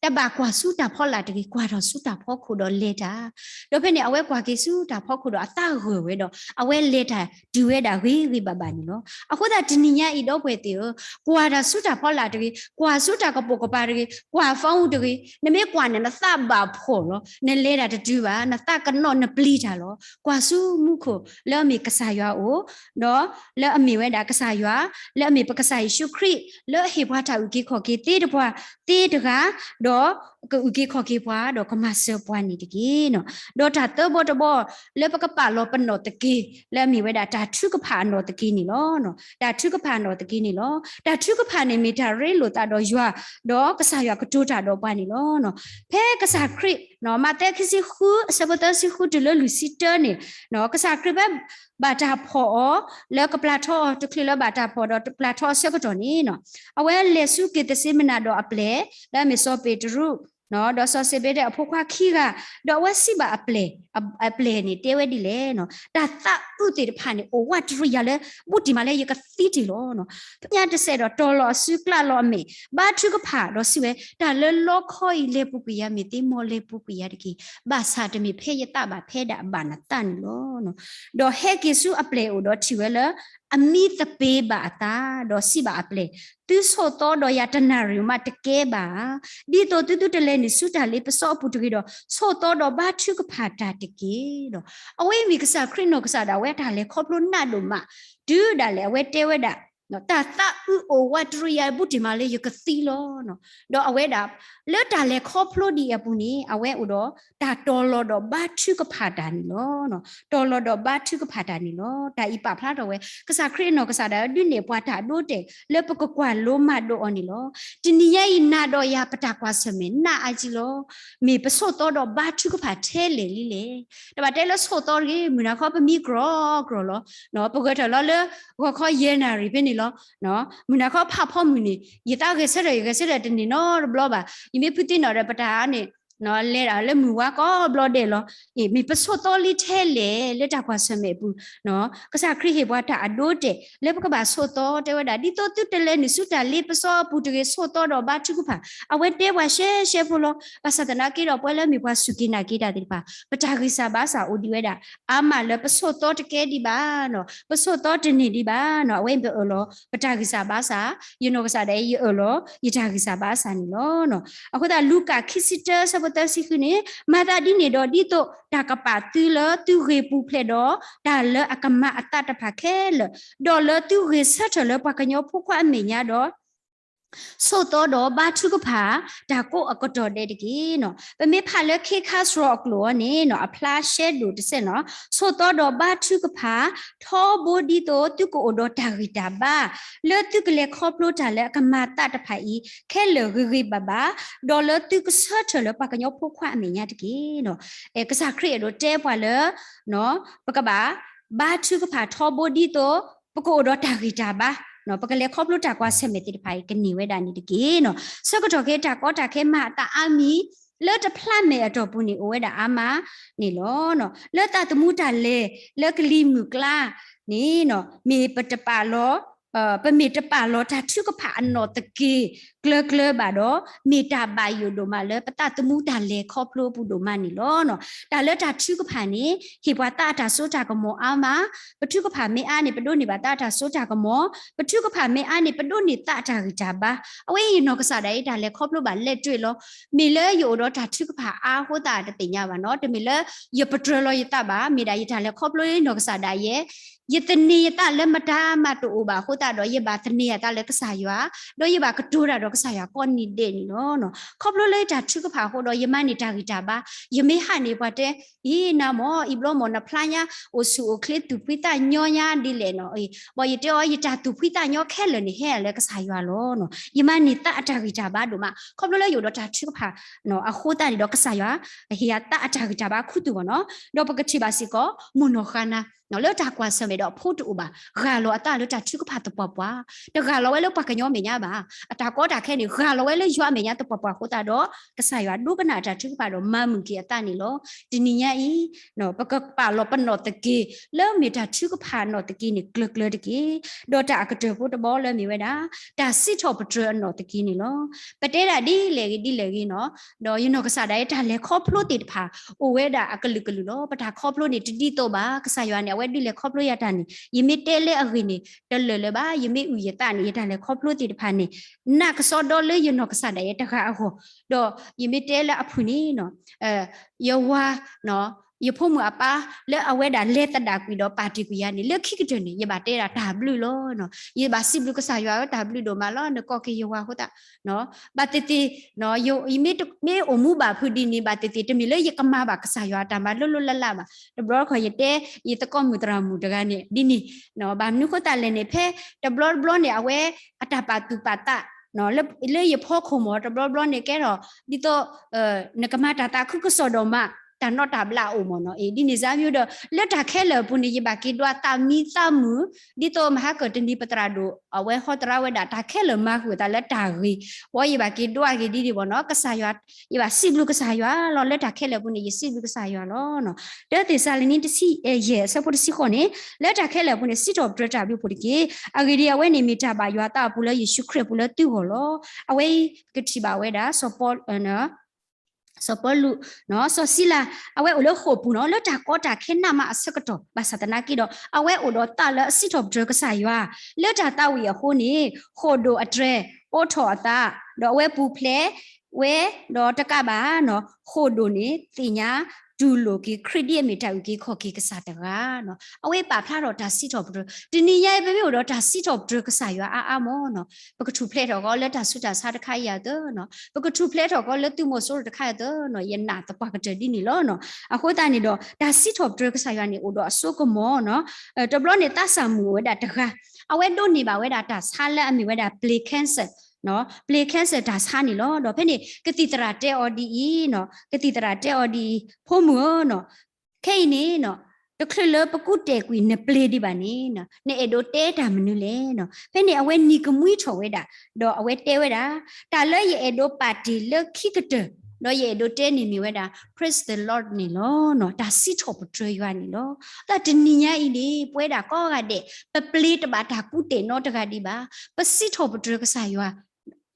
တဘၣ်ကွၢ်ဆူတၢ်ဖီလာ်တဂ့ၤ, ကွၢ်ထီၣ်ဆူတၢ်ဖီခိၣ်ဒီးလဲၤတၢ်. ဒီးဖဲန့ၣ် အဝဲကွၢ်က့ၤဆူတၢ်ဖီခိၣ်ဒီးအသးဂၢၢ်ဝဲဒီး အဝဲလဲၤတၢ်တုၤဝဲဒၣ်ဂ့ၤဂ့ၤဘၣ်ဘၣ်န့ၣ်လီၤ. အဃိသတးတနံၤညါအံၤ ဒီပုၢ်ဝဲၢ်သ့ၣ်ဧၢ, ကွၢ်တၢ်ဆူတၢ်ဖီလာ်တဂ့ၤ, ကွၢ်ဆူတၢ်ကပိာ်ကပၤတဂ့ၤ, ကွၢ် phone တဂ့ၤ, နမ့ၢ်ကွၢ်န့ၣ် နသးဘၣ်ဖှီၣ်လီၤ. နလဲၤတၢ်တတုၤဘၣ်, နသးကနီၣ်နပျံၤတၢ်လီၤ. ကွၢ်ဆူမူခိၣ်လၢအမ့ၢ်ကစၢ်ယွၤအအိၣ်, ဒီးလၢအမ့ၢ်ဝဲဒၣ်ကစၢ်ယွၤ, လၢအမ့ၢ်ပကစၢ်ယ့ၣ်ၡူးခရံာ်, လၢအဟ့ၣ်ပှၤတၢ်အုၣ်က့ၤခီၣ်က့ၤသ့တပှၤ, သ့တဂၤ, ဒီးကအုၣ်က့ၤခီၣ်က့ၤပှၤ, ဒီးကမၤစၢၤပှၤ န့ၣ်တက့ၢ်နီၤ. ဒီးတၢ်သၢဘီတဘီ လၢပကပာ်လီၤပနီၣ်သက့ၤ လၢအမ့ၢ်ဝဲဒၣ်တၢ်ထုကဖၣ်အနီၣ်သက့ၤန့ၣ်လီၤ. တၢ်ထုကဖၣ်အနီၣ်သက့ၤန့ၣ်လီၤ. တၢ်ထုကဖၣ်န့ၣ်မ့ၢ်တၢ်ရ့လိာ်သးဒီးယွၤ, ဒီးကစၢ်ယွၤကတိၤတၢ်ဒီးပှၤန့ၣ်လီၤ. ဖဲကစၢ်ခရံာ် မးသဲခံဆံဃု အဆၢဖိသၢဆံဃုတုၤလၢလွံၢ်ဆံတၢန့ၣ် ကစၢ်ခရံာ်ဖဲ ဘၣ်တၢ်ဖီၣ်အီၤ လၢကပျၢ်ထီအီၤ တချုးလၢဘၣ်တၢ်ဖီၣ်ဒီးကပျၢ်ထီအီၤဆၢကတီၢ်န့ၣ် အဝဲလဲၤဆူက့ၤသစ့မနၤဒီးအပျဲၢ် လၢအမ့ၢ်စီၤပ့းတရူး ဒီးစီၤစ့ဘ့ဒဲးအဖိခွါခံဂၤ, ဒီးအဝဲစံးဘၣ်အပျဲၢ်, အပျဲၢ်န့ၣ်တဲဝဲဒ်လဲၣ်, တၢ်သးအုးသ့ၣ်တဖၣ်န့ၣ် အိၣ်ဝးတရံးယၤလၢ ဘူးတံၢ်မးလၢယကသံတ့ၢ်လီၤ. ဖဲညါတစဲးဒီးတီၤလီၤအစုကျးလီၤအမဲာ်, ဘါထုကဖၣ်ဒီးစံးဝဲ, တၢ်လၢလီခီအံၤလဲၤပူၤကွံာ်ယၤမ့ၢ်သ့ မ်လဲၤပူၤကွံာ်ယၤတက့ၢ်. ဘၣ်ဆၣ်တမ့ၢ်ဖဲယသးဘၣ် ဖဲဒၣ်အဘၣ်နသးန့ၣ်လီၤ. ဒီးဟဲက့ၤဆူအပျဲၢ်အအိၣ်ဒီးထံၣ်ဝဲလၢ အမံသပ့ၤဘၣ်အသး, ဒီးစံးဘၣ်အပျဲၢ်, သုဆိးသီဒီးယၤတနၣ်ရံၣ်မးတကဲဘၣ်ဧါ. ဒ်သိးသုသုတလဲၤနုာ်ဆူတၢ်လ့ပစီအပူၤတဂ့ၤဒီး ဆိးသီဒီးဘါထုကဖၣ်တၢ်တက့ၢ်. ဒီးအဝဲအံၤမ့ၢ်ကစၢ်ခရံာ်နီၢ်ကစၢ်ဒၣ်ဝဲတၢ်လဲၤခီဖျိနးဒိၣ်မး, တုၤဒၣ်လဲာ်အဝဲတဲဝဲဒၣ် တၢ်သးအုးအိၣ်ဝးတရံးယၤဘူးတံၢ်မးလၢယကသံလီၤ. ဒီးအဝဲဒၣ် လၢတၢ်လဲၤခီဖျိဒ်အံၤအပူၤန့ၣ် အဝဲအိၣ်ဒီးတၢ်တီၤလီၤဒီးဘါထုကဖၣ်တၢ်န့ၣ်လီၤ. တီၤလီၤဒီးဘါထုကဖၣ်တၢ်န့ၣ်လီၤ. တၢ်အံၤပာ်ဖျါထီၣ်ဝဲ ကစၢ်ခရံာ်အနီၢ်ကစၢ်ဒၣ်ဝဲဒုးနဲၣ်ပှၤတၢ်အဒိအတဲာ် လၢပကကွၢ်လိမၤဒိးအီၤန့ၣ်လီၤ. တနံၤညါအံၤ နၤဒီးယၤပတၢ်ကွၢ်ဆၢၣ်မဲာ်နးအါကံလီၤ. မ့ၢ်ပဆိးသီဒီးဘါထုကဖၣ်ထဲလဲၣ်လံလဲၣ်. တဘၣ်တဲလၢဆိးသီတဂ့ၤ, မုၢ်နၤခီပမံကြီကြီလီၤ. ပဂဲၤထီၣ်လီၤလၢ ဂီၤခီယဲၢ်နၣ်ရံၣ်ဖဲန့ၣ်လီၤ. မုၢ်နၤခီဖးဖီမုၢ်န့ၣ် ယသးဂဲၤဆၢထၢၣ် ယဂဲၤဆၢထၢၣ်တန့ၢ်နီတဘျီဘၣ်. ယမ့ၢ်ဖုသံနီၣ်ဒီးပတၢ်န့ၣ် လဲၤဒၣ်လၢမုၢ်ဝါကိးဘျီဒဲးလီၤ. အ့ၣ် မ့ၢ်ပဆိးသီလံထဲလဲၣ်လၢတၢ်ကွၢ်ဆၢၣ်မဲာ်အပူၤ, ကစၢ်ခရံာ်ဟ့ၣ်ပှၤတၢ်အဒိအတဲာ် လၢပကဘၣ်ဆိးသီ တဲဝဲဒၣ် ဒ်သိးသုတလဲၤနုာ်ဆူတၢ်လ့ပစီအပူၤတဂ့ၤ ဆိးသီဒီးဘါထုကဖၣ်. အဝဲတဲပှၤရှဲရှဲဖိလီၤ. ဘၣ်ဆၣ်သနာ်က့ဒီးပဝဲလၢမ့ၢ်ပှၤစူၢ်က့ၤနာ်က့ၤတၢ်သ့ၣ်တဖၣ် ပတၢ်ဂံၢ်စၢ်ဘါစၢ်အိၣ်ဒံးဝဲဒၣ် အါမးလၢပဆိးသီတကဲဒံးဘၣ်, ပဆိးသီတန့ၢ်ဒံးဘၣ်. အဝဲပအၢၣ်လီၤ ပတၢ်ဂံၢ်စၢ်ဘါစၢ်, ယနီၢ်ကစၢ်ဒၣ်အံၤယအၢၣ်လီၤ ယတၢ်ဂံၢ်စၢ်ဘါစၢ်န့ၣ်လီၤ. အဃိသတး လူၤကၣ်ခံဆံတၢ ဆၢဖိသၢဆံဃုန့ၣ် မၤသးဒ်န့ၣ်ဒီး ဒ်သိးတၢ်ကပာ်သုလၢသုဂ့ၤပူၤဖျဲးဒီး တၢ်လၢအကမၤအသးတဖၣ်ခဲလၢာ်, ဒီးလၢသုဂ့ၤဆၢထၢၣ်လၢပှၤကညီဖိခွါအမဲာ်ညါဒီး ဆိးသီဒီးဘါထုကဖၣ် တၢ်ကိးအကတီၢ်ဒဲးတက့ၢ်. ပမ့ၢ်ဖးလၢခ့ခါစရီအကျိာ်အံၤန့ၣ် အဖျါရှဲဒိၣ်တစဲးနီၤ, ဆိးသီဒီးဘါထုကဖၣ် ထီဘိဒ်သိးသုကအိၣ်ဒီးတၢ်ဂံၢ်တၢ်ဘါ လၢသုကလဲၤခီဖျိတၢ်လၢအကမၤသးတဖၣ်အံၤ ခဲလၢာ်ဂ့ၤဂ့ၤဘၣ်ဘၣ်, ဒီးလၢသုကဆၢထၢၣ်လၢပှၤကညီဖိခွါအမဲာ်ညါတက့ၢ်. ကစၢ်ခရံာ်အဲၣ်ဒိးတဲပှၤလၢ ပကဘၣ် ဘါထုကဖၣ်ထီဘိဒ်သိး ပကအိၣ်ဒီးတၢ်ဂံၢ်တၢ်ဘါ, ပကလဲၤခီဖျိတၢ်ကွၢ်ဆၢၣ်မဲာ်သ့ၣ်တဖၣ်အံၤ ကန့ၢ်ဝဲဒၣ်န့ၣ်တက့ၢ်. ဆၢကတီၢ်ခဲအံၤ တၢ်ကီတၢ်ခဲမၤအသးအါမံၤ လၢတဖျါမဲာ်အတီၢ်ပူၤန့ၣ် အိၣ်ဝဲဒၣ်အါမးန့ၣ်လီၤ. လၢသးသမူတၢ်လဲၤ လၢကလံၤမုၢ်ကျါန့ၣ် မ့ၢ်ပတပာ်လီၤ ပမ့ၢ်တပာ်လီၤတၢ်ထုကဖၣ်အနီၢ်သက့ၤကျၢၤကျၢၤဘၣ်ဒီး မ့ၢ်တၢ်ဘၣ်ယိၣ်ဒိၣ်မးလၢပသးသမူတၢ်လဲၤခီဖျိအပူၤဒိၣ်မးန့ၣ်လီၤ. တၢ်လၢတၢ်ထုကဖၣ်န့ၣ် ဟ့ၣ်ပှၤသးအတၢ်စိတၢ်ကမီၤအါမး, ပထုကဖၣ်မ့ၢ်အါန့ၣ် ပဒိးန့ၢ်ဘၣ်သးအတၢ်စိတၢ်ကမီၤ, ပထုကဖၣ်မ့ၢ်အါန့ၣ် ပဒိးန့ၢ်သးအတၢ်ဂံၢ်တၢ်ဘါ. အဝဲအံၤနီၢ်ကစၢ်ဒၣ်အံၤ တၢ်လဲၤခီဖျိဘၣ်လဲၤတ့ၢ်လီၤ. မ့ၢ်လၢယအိၣ်ဒီးတၢ်ထုကဖၣ်အါအဃိသတးတသ့ၣ်ညါဘၣ်နီၤ, တမ့ၢ်လၢယပတြၢၤလီၤယသးဘၣ်, မ့ၢ်ဒၣ်ယတၢ်လဲၤခီဖျိလၢနီၢ်ကစၢ်ဒၣ်ယဲ ယသန့ၤယသးလၢမတၤမးတအိၣ်ဘၣ်အဃိသတးဒီး ယဘၣ်သန့ၤယသးလၢကစၢ်ယွၤ, ဒီးယဘၣ်ကတိၤတၢ်ဒီးကစၢ်ယွၤကိးနံၤဒဲးန့ၣ်လီၤ. ခီဖျိလၢယတၢ်ထုကဖၣ်အဃိဒီး ယမၤန့ၢ်တၢ်ဂံၢ်တၢ်ဘါ, ယမ့ၢ်ဟးန့ၢ်ပှၤတဲ, အံၤ နၤမ့ၢ်အံၤဘျီမ့ၢ်နဖျါညါ အိၣ်ဆူၣ်အိၣ်ချ့သူၣ်ဖှံသးညီညါဒ်လဲၣ်နီၤ, ဘၣ်ယတဲအီၤ ယတၢ်သူၣ်ဖှံသးညီခဲလၢာ်န့ၣ် ဟဲလၢကစၢ်ယွၤလီၤ. ယမၤန့ၢ်သးအတၢ်ဂံၢ်တၢ်ဘါဒိၣ်မး, ခီဖျိလၢယအိၣ်ဒီးတၢ်ထုကဖၣ်အဃိသတးန့ၣ်ဒီး ကစၢ်ယွၤ ဟ့ၣ်ယၤသးအတၢ်ဂံၢ်တၢ်ဘါခူသူၣ်ဘၣ်နီၤ, ဒီးပကထံၣ်ဘၣ်စ့ၢ်ကီး မိၢ်နီၢ်ဃါနၤ လၢတၢ်ကွၢ်ဆၢၣ်မဲာ်ဒီးအဖိတအိၣ်ဘၣ်, ဂၢ်လီၤအသးလၢတၢ်ထုကဖၣ်သပှၢ်ပှၢ်, တဂၢ်လီၤဝဲလၢပှၤကညီမဲာ်ညါဘၣ်, အတၢ်ကီတၢ်ခဲန့ၣ် ဂၢ်လီၤဝဲလၢယွၤအမဲာ်ညါသပှၢ်ပှၢ်အဃိသတးဒီး ကစၢ်ယွၤဒိကနၣ်အတၢ်ထုကဖၣ်ဒီးမၤမုာ်က့ၤအသးန့ၣ်လီၤ. တနံၤညါအံၤ ပကပာ်လီၤပနီၣ်သက့ၤ လၢမ့ၢ်တၢ်ထုကဖၣ်အနီၣ်သက့ၤန့ၣ် ကျၢၤကျၢၤတက့ၢ်. ဒီးတၢ်အကတၢၢ်ဖိတဘီလၢမ့ၢ်ဝဲဒၣ် တၢ်စံးထီၣ်ပတြၢၤအနီၣ်သက့ၤန့ၣ်လီၤ. ပတဲဒၣ်ဒ်လဲၣ်ဂ့ၤဒ်လဲၣ်ဂ့ၤနီၤ, ဒီးယနီၢ်ကစၢ်ဒၣ်အံၤ တၢ်လဲၤခီဖျိသ့ၣ်တဖၣ် အိၣ်ဝဲဒၣ်အကလုာ်ကလုာ်လီၤ. ပတၢ်ခီဖျိန့ၣ် တဒ်သိးဘၣ်. ကစၢ်ယွၤန့ၣ် အဝဲဒုးလဲၤခီဖျိယၤတၢ်န့ၣ် ယမ့ၢ်တဲလၢအဂ့ၢ်န့ၣ် တလၢာ်လၢၤဘၣ်. ယမ့ၢ်အုၣ်ယသးန့ၣ် ယတၢ်လဲၤခီဖျိသ့ၣ်တဖၣ်န့ၣ် နးကစီဒီလၢယနီၢ်ကစၢ်ဒၣ်ယဲတဂၤအဂီၢ်, ဒီးယမ့ၢ်တဲလၢအဖုၣ်န့ၣ် ယဝၤ ယဖိမုၣ်အပၢ်လၢအဝဲဒၣ်လဲၤသဒၣ်ကွံာ်ဒီးပာ်တ့ၢ်ကွံာ်ယၤန့ၣ် လၢခံကတၢၢ်န့ၣ် ယဘၣ်တဲဒၣ်တၢ်ဘျုးလီၤ. ယဘၣ်စံးဘျုးကစၢ်ယွၤလၢတၢ်ဘျုးဒိၣ်မးလီၤ နကိးက့ၤယဝၤအဃိသတး ဘၣ်သ့ၣ်သ့ၣ် မ့ၢ်အိၣ်မူဘၣ်ဖုးဒ်န့ၣ် ဘၣ်သ့ၣ်သ့ၣ် တမ့ၢ်လၢယကမၤဘၣ်ကစၢ်ယွၤအတၢ်မၤလၢလၢလၢ်လၢ်ဘၣ်. တဘျီတခီၣ်ယတဲ ယသကိးမုၣ်သရၣ်မုၣ်တဂၤန့ၣ် ဒ်န့ၣ် ဘၣ်မနုၤဃိသတးလဲၣ်န့ၣ် ဖဲတဘျီတဘျီန့ၣ် အဝဲအတၢ်ပာ်သူၣ်ပာ်သး လၢယဖီခိၣ်မ့ၢ် တဘျီတဘျီန့ၣ်ကဲထီၣ် ဒ်သိး နကမၤတၢ်သးခုကစီၣ်ဒိၣ်မး တၢ်နီၣ်တၢ်ဘျးအိၣ်မ့ၢ်နီၤ. အ့ ဒ်န့ၣ်စါမံၤဒီး လၢတၢ်ခဲလၢာ်အပူၤန့ၣ် ယဘၣ်က့ၤဒွးသးမံသးမုာ် ဒ်သိးမဟါကၢၢ်တနံၤပသရၣ်ဒိၣ် အဝဲဟီတရါဝဲဒၣ် တၢ်ခဲလၢာ်မၤဃုာ်အသးလၢတၢ်ဂ့ၤ ဝံၤယဘၣ်က့ၤဒွးက့ၤဒ်န့ၣ်မ့ၢ်နီၤ ကစၢ်ယွၤ ယဘၣ်စံးဘျုးကစၢ်ယွၤလီၤ. လၢတၢ်ခဲလၢာ်အပူၤန့ၣ် ယစံးဘျုးကစၢ်ယွၤလီၤ. တၢသ့းစၤလနံ တဆံယဲၢ် အဆၢဖိတဆံဃိးန့ၣ် လၢတၢ်ခဲလၢာ်အပူၤန့ၣ် စံးထီၣ်ပတြၢၤတၢ်ဘျုးအပူၤတက့ၢ်. အဂ့ၢ်ဒ်အံၤ အဝဲန့ၣ်မ့ၢ်တၢ်ဘၣ်ယွၤအသးအပူၤလၢယ့ၣ်ၡူးခရံာ်အပူၤလၢသုဂီၢ်လီၤ. အဝဲအံၤ ပကထံၣ်ဘၣ်ဝဲဒၣ် စီၤပီလူး စီၤစံလၤ အဝဲအိၣ်လၢဃိာ်ပူၤနီၤ လၢတၢ်ကီတၢ်ခဲနးမးအဆၢကတီၢ် ဘၣ်ဆၣ်သနာ်က့ဒီး အဝဲအိၣ်ဒီးသးလၢအစံးထီၣ်ပတြၢၤကစၢ်ယွၤ လၢတၢ်သးဝံၣ်အဃိန့ၣ် ဃိာ်ဒိၣ်အတြဲၤ အိးထီၣ်အသး ဒီးအဝဲပူၤဖျဲးဝဲ ဒီးတကးဘၣ်နီၤ ဃိာ်ဒိၣ်န့ၣ် သ့ၣ်ညါတူၢ်လိာ်က့ၤ ခရံာ်ဒ်အမ့ၢ်တၢ်အုၣ်က့ၤခီၣ်က့ၤကစၢ်တဂၤနီၤ အဝဲပာ်ဖျါထီၣ်တၢ်စံးထီၣ်ပတြၢၤ တနံၤညါအံၤ ပမ့ၢ်အိၣ်ဒီးတၢ်စံးထီၣ်ပတြၢၤကစၢ်ယွၤအါအါမ့ၢ်နီၤ ပကထူၣ်ဖျဲးထီၣ်ကီးလၢတၢ်ဆူးတၢ်ဆါတခါအံၤအသိးနီၤ ပကထူၣ်ဖျဲးထီၣ်ကီးလၢသုးမီၤစိရိၤတခါအံၤအသိးနီၤ ယနာ်သပှၢ်ကတၢၢ်ဒ်န့ၣ်လီၤနီၤ အဃိသတးန့ၣ်ဒီး တၢ်စံးထီၣ်ပတြၢၤကစၢ်ယွၤန့ၣ် အိၣ်ဒီးအစိကမီၤနီၤ တဘျီန့ၣ် သးစၢ်မုၣ်အိၣ်ဝဲဒၣ်တဂၤ အဝဲဒိးန့ၢ်ဘၣ်ဝဲဒၣ်တၢ်ဆါလၢအမ့ၢ်ဝဲဒၣ် ပျ့ၤ cancer နီၤ ပျ့ၤ cancer တၢ်ဆါန့ၣ်လီၤ. ဒီးဖဲန့ၣ် ကသံၣ်သရၣ်တဲအီၤဒ်အံၤနီၤ ကသံၣ်သရၣ်တဲအီၤဒ်အံၤ ဖိမုၣ်ဧၢနီၤ ခဲအံၤန့ၣ်နီၤ တချုးလၢပကူၣ်တဲာ်ကွံာ်နပျ့ၤဒံးဘၣ်န့ၣ် နအဲၣ်ဒိးတဲတၢ်မနုၤလဲၣ်နီၤ ဖဲန့ၣ်အဝဲနံၤကမှံထီၣ်ဝဲဒၣ် ဒီးအဝဲတဲဝဲဒၣ် တၢ်လၢယအဲၣ်ဒိးပာ်တ့ၢ်လၢခံကတၢၢ် ဒီးယအဲၣ်ဒိးတဲန့ၣ်မ့ၢ်ဝဲဒၣ် Praise the Lord န့ၣ်လီၤ. တၢ်စံးထီၣ်ပတြၢၤယွၤန့ၣ်လီၤ. ဒီးတနံၤညါအံၤန့ၣ် ပဝဲဒၣ်ကိးဂၤဒဲး ပပျ့ၤတဘၣ်တၢ်ကူၣ်တဲာ်နီတဂၤဒံးဘၣ်. ပစံးထီၣ်ပတြၢၤကစၢ်ယွၤ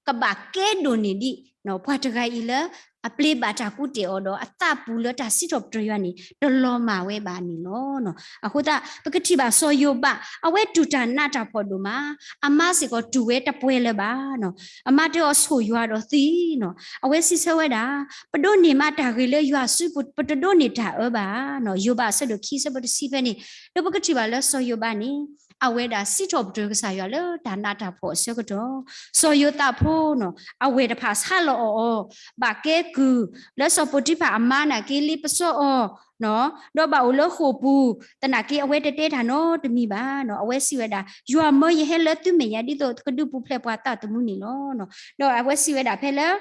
ကဘၣ်ကဲဒိၣ်န့ၢ်ဒံး ပှၤတဂၤအံၤလၢ အပျ့ၤဘၣ်တၢ်ကူၣ်တဲာ်အီၤဒီး အသးပူၤလၢတၢ်စံးထီၣ်ပတြၢၤယွၤန့ၣ် တလီၤမၢ်ဝဲဘၣ်န့ၣ်လီၤ. အဃိသတး ပကထံၣ်ဘၣ်စီၤယိၤဘး အဝဲတူၢ်တၢ်နးတၢ်ဖှီၣ်ဒိၣ်မး, အမါစ့ၢ်ကီးတူၢ်ဝဲတပှဲၤလၢၤဘၣ်နီၤ. အမါတဲအီၤဆိၣ်ယွၤဒီးသံနီၤ. အဝဲစံးဆၢဝဲဒၣ် ပဒိးန့ၢ်မးတၢ်ဂ့ၤလၢယွၤစုပူၤ ပတဒိးန့ၢ်တၢ်အၢဘၣ်နီၤ. ယိၤဘးအဆၢဒိၣ်ခံ အဆၢဖိတဆံဖဲန့ၣ် ဒီးပကထံၣ်ဘၣ်လၢစီၤယိၤဘးန့ၣ် အဝဲဒၣ်စံးထီၣ်ပတြၢၤကစၢ်ယွၤလၢတၢ်နးတၢ်ဖှီၣ်အဆၢကတီၢ်, စီၤယိၤသးဖိနီၤ အဝဲၢ်တဖၣ်ဆါလီၤအီၣ်အီၤ, ဘၣ်ကဲကုၢ်လၢစီၤပိၤတံဖၢ်အမါနာ်က့ လ့ပစီအီၤနီၤ, ဒီးဘၣ်အိၣ်လၢဃိာ်ပူၤ, သနာ်က့အဝဲတတဲတၢ်နီတမံၤဘၣ်နီၤ. အဝဲစံးဝဲဒၣ် ယွၤမၢယဟဲလၢသုမဲာ်ညါ ဒ်သိးကဒုးပူၤဖျဲးပှၤသးသမူန့ၣ်လီၤ. ဒီးအဝဲစံးဝဲဒၣ်ဖဲလၢ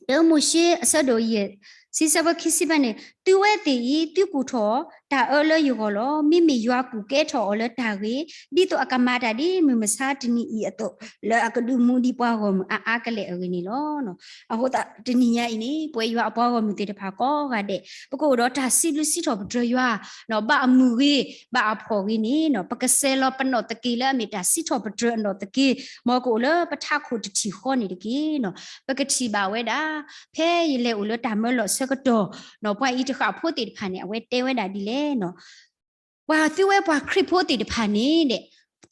တၢမိၤၡ့အဆၢဒိၣ်ယဲၢ်ဆံ အဆၢဖိခံဆံဖဲန့ၣ်, သုဝဲသ့ၣ်အံၤ သုကူၣ်ထီၣ်တၢ်အၢလၢယဂီၢ်လီၤ. မ့မ့ၢ်ယွၤကူၣ်ကဲထီၣ်အီၤလၢတၢ်ဂ့ၤ, ဒ်သိးအကမၤတၢ်ဒ်မုၢ်မဆါတနံၤအံၤအသိး, လၢအကဒုးမူဒံးပှၤဂီၢ်မုၢ်အါအါကလဲာ်အဂ့ၢ်န့ၣ်လီၤ. အဃိသတး တနံၤညါအံၤန့ၣ် ပဝဲယွၤအပှၤဂီၢ်မုၢ်သ့ၣ်တဖၣ်ကိးဂၤဒဲး ပကအိၣ်ဒီးတၢ်စံးဘျုးစံးထီၣ်ပတြၢၤယွၤ ဘၣ်အမုၢ်ဂ့ၤ ဘၣ်အဖှီၣ်ဂ့ၤန့ၣ် ပကစဲးလီၤပနီၣ်သက့လၢအမ့ၢ်တၢ်စံးထီၣ်ပတြၢၤအနီၣ်သက့, မ်ကအိၣ်လၢပထးခိၣ်တထံၣ်ဃီန့ၣ်တက့ၢ်. ပကထံၣ်ဘၣ်ဝဲဒၣ် ဖဲယလဲၤအိၣ်လၢတၢ်မၢလီၤအဆၢကတီၢ်, ပှၤအံၤတဃၣ်ဖိသ့ၣ်တဖၣ်န့ၣ် အဝဲတဲဝဲဒၣ်ဒ်လဲၣ် ပှၤသုဝဲပှၤခရံာ်ဖိသ့ၣ်တဖၣ်န့ၣ်ဒီး,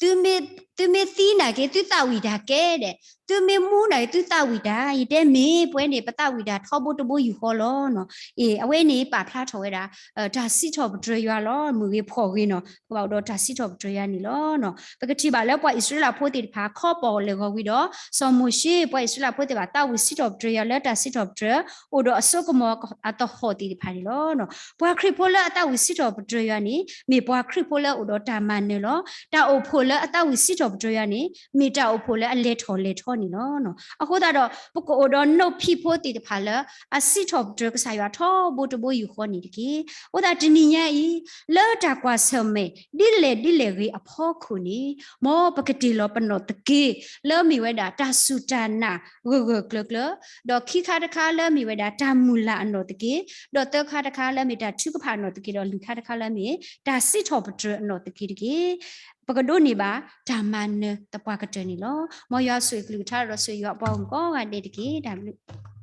သုမ့ၢ်သံနာ်က့ သုသးဝံၣ်တၢ်ကဲဒီး, သုမ့ၢ်မူနာ်က့ သုသးဝံၣ်တၢ်, ယတဲမ့ၢ်ပဝဲန့ၣ် ပသးဝံၣ်တၢ်ထီဘိတဘိယူၢ်ဃီလီၤ. အ့ၣ် အဝဲန့ၣ်ပာ်ဖျါထီၣ်ဝဲဒၣ် တၢ်စံးထီၣ်ပတြၢၤယွၤလီၤ. မုၢ်ဂ့ၤဖှီၣ်ဂ့ၤနီၤ ပကဘၣ်အိၣ်ဒီးတၢ်စံးထီၣ်ပတြၢၤယွၤန့ၣ်လီၤ. ပကထံၣ်ဘၣ်လၢပှၤအံၣ်စရ့လးဖိသ့ၣ်တဖၣ် ခီပီၣ်လဲၤဂီၤဝံၤဒီး စီၤမိၤၡ့ ပှၤအံၣ်စရ့လးဖိသ့ၣ်တဖၣ် သးဝံၣ်စံးထီၣ်ပတြၢၤယွၤလၢတၢ်စံးထီၣ်ပတြၢၤ အိၣ်ဒီးအစိကမီၤအသဟီၣ်သ့ၣ်တဖၣ်န့ၣ်လီၤ. ပှၤခရံာ်ဖိလၢအသးဝံၣ်စံးထီၣ်ပတြၢၤယွၤန့ၣ် မ့ၢ်ပှၤခရံာ်ဖိလၢအအိၣ်ဒီးတၢ်မၤနၢၤလီၤ. တၢ်အိၣ်ဖှိၣ်လၢအသးဝံၣ်စံးထီၣ်ပတြၢၤယွၤန့ၣ် မ့ၢ်တၢ်အိၣ်ဖှိၣ်လၢအလဲၤထီၣ်လဲၤထီန့ၣ်လီၤ. အဃိသတးဒီး ပကအိၣ်ဒီးနိၣ်ဖံးဖိသ့ၣ်တဖၣ်လၢ အစံးထီၣ်ပတြၢၤကစၢ်ယွၤထီဘိတဘိယူၢ်ဃီန့ၣ်တက့ၢ်. အဃိသတးတနံၤညါအံၤ လၢတၢ်ကွၢ်ဆၢၣ်မဲာ် ဒ်လဲၣ်ဒ်လဲၣ်ဂ့ၤအဖီခိၣ်န့ၣ် မ်ပကတ့ၢ်လီၤပနီၣ်သက့ လၢမ့ၢ်ဝဲဒၣ်တၢ်စူၢ်တၢ်နာ်ဂၢၢ်ဂၢၢ်ကျၢၤကျၢၤ, ဒီးခံခါတခါလၢမ့ၢ်ဝဲဒၣ်တၢ်မုၢ်လၢ်အနီၣ်သက့, ဒီးသၢခါတခါလၢမ့ၢ်တၢ်ထုကဖၣ်အနီၣ်သက့, ဒီးလွံၢ်ခါတခါလၢမ့ၢ်တၢ်စံးထီၣ်ပတြၢၤအနီၣ်သက့တက့ၢ်. ပကဒိးန့ၢ်ဘၣ်တၢ်မၤနၢၤသပှၢ်ကတၢၢ်န့ၣ်လီၤ. မ်ယွၤဆိၣ်ဂ့ၤကလုၢ်ကထါဒီးဆိၣ်ဂ့ၤယွၤအပှၤဂီၢ်မုၢ်ကိးဂၤဒဲးတက့ၢ်. တၢ်ဘျုး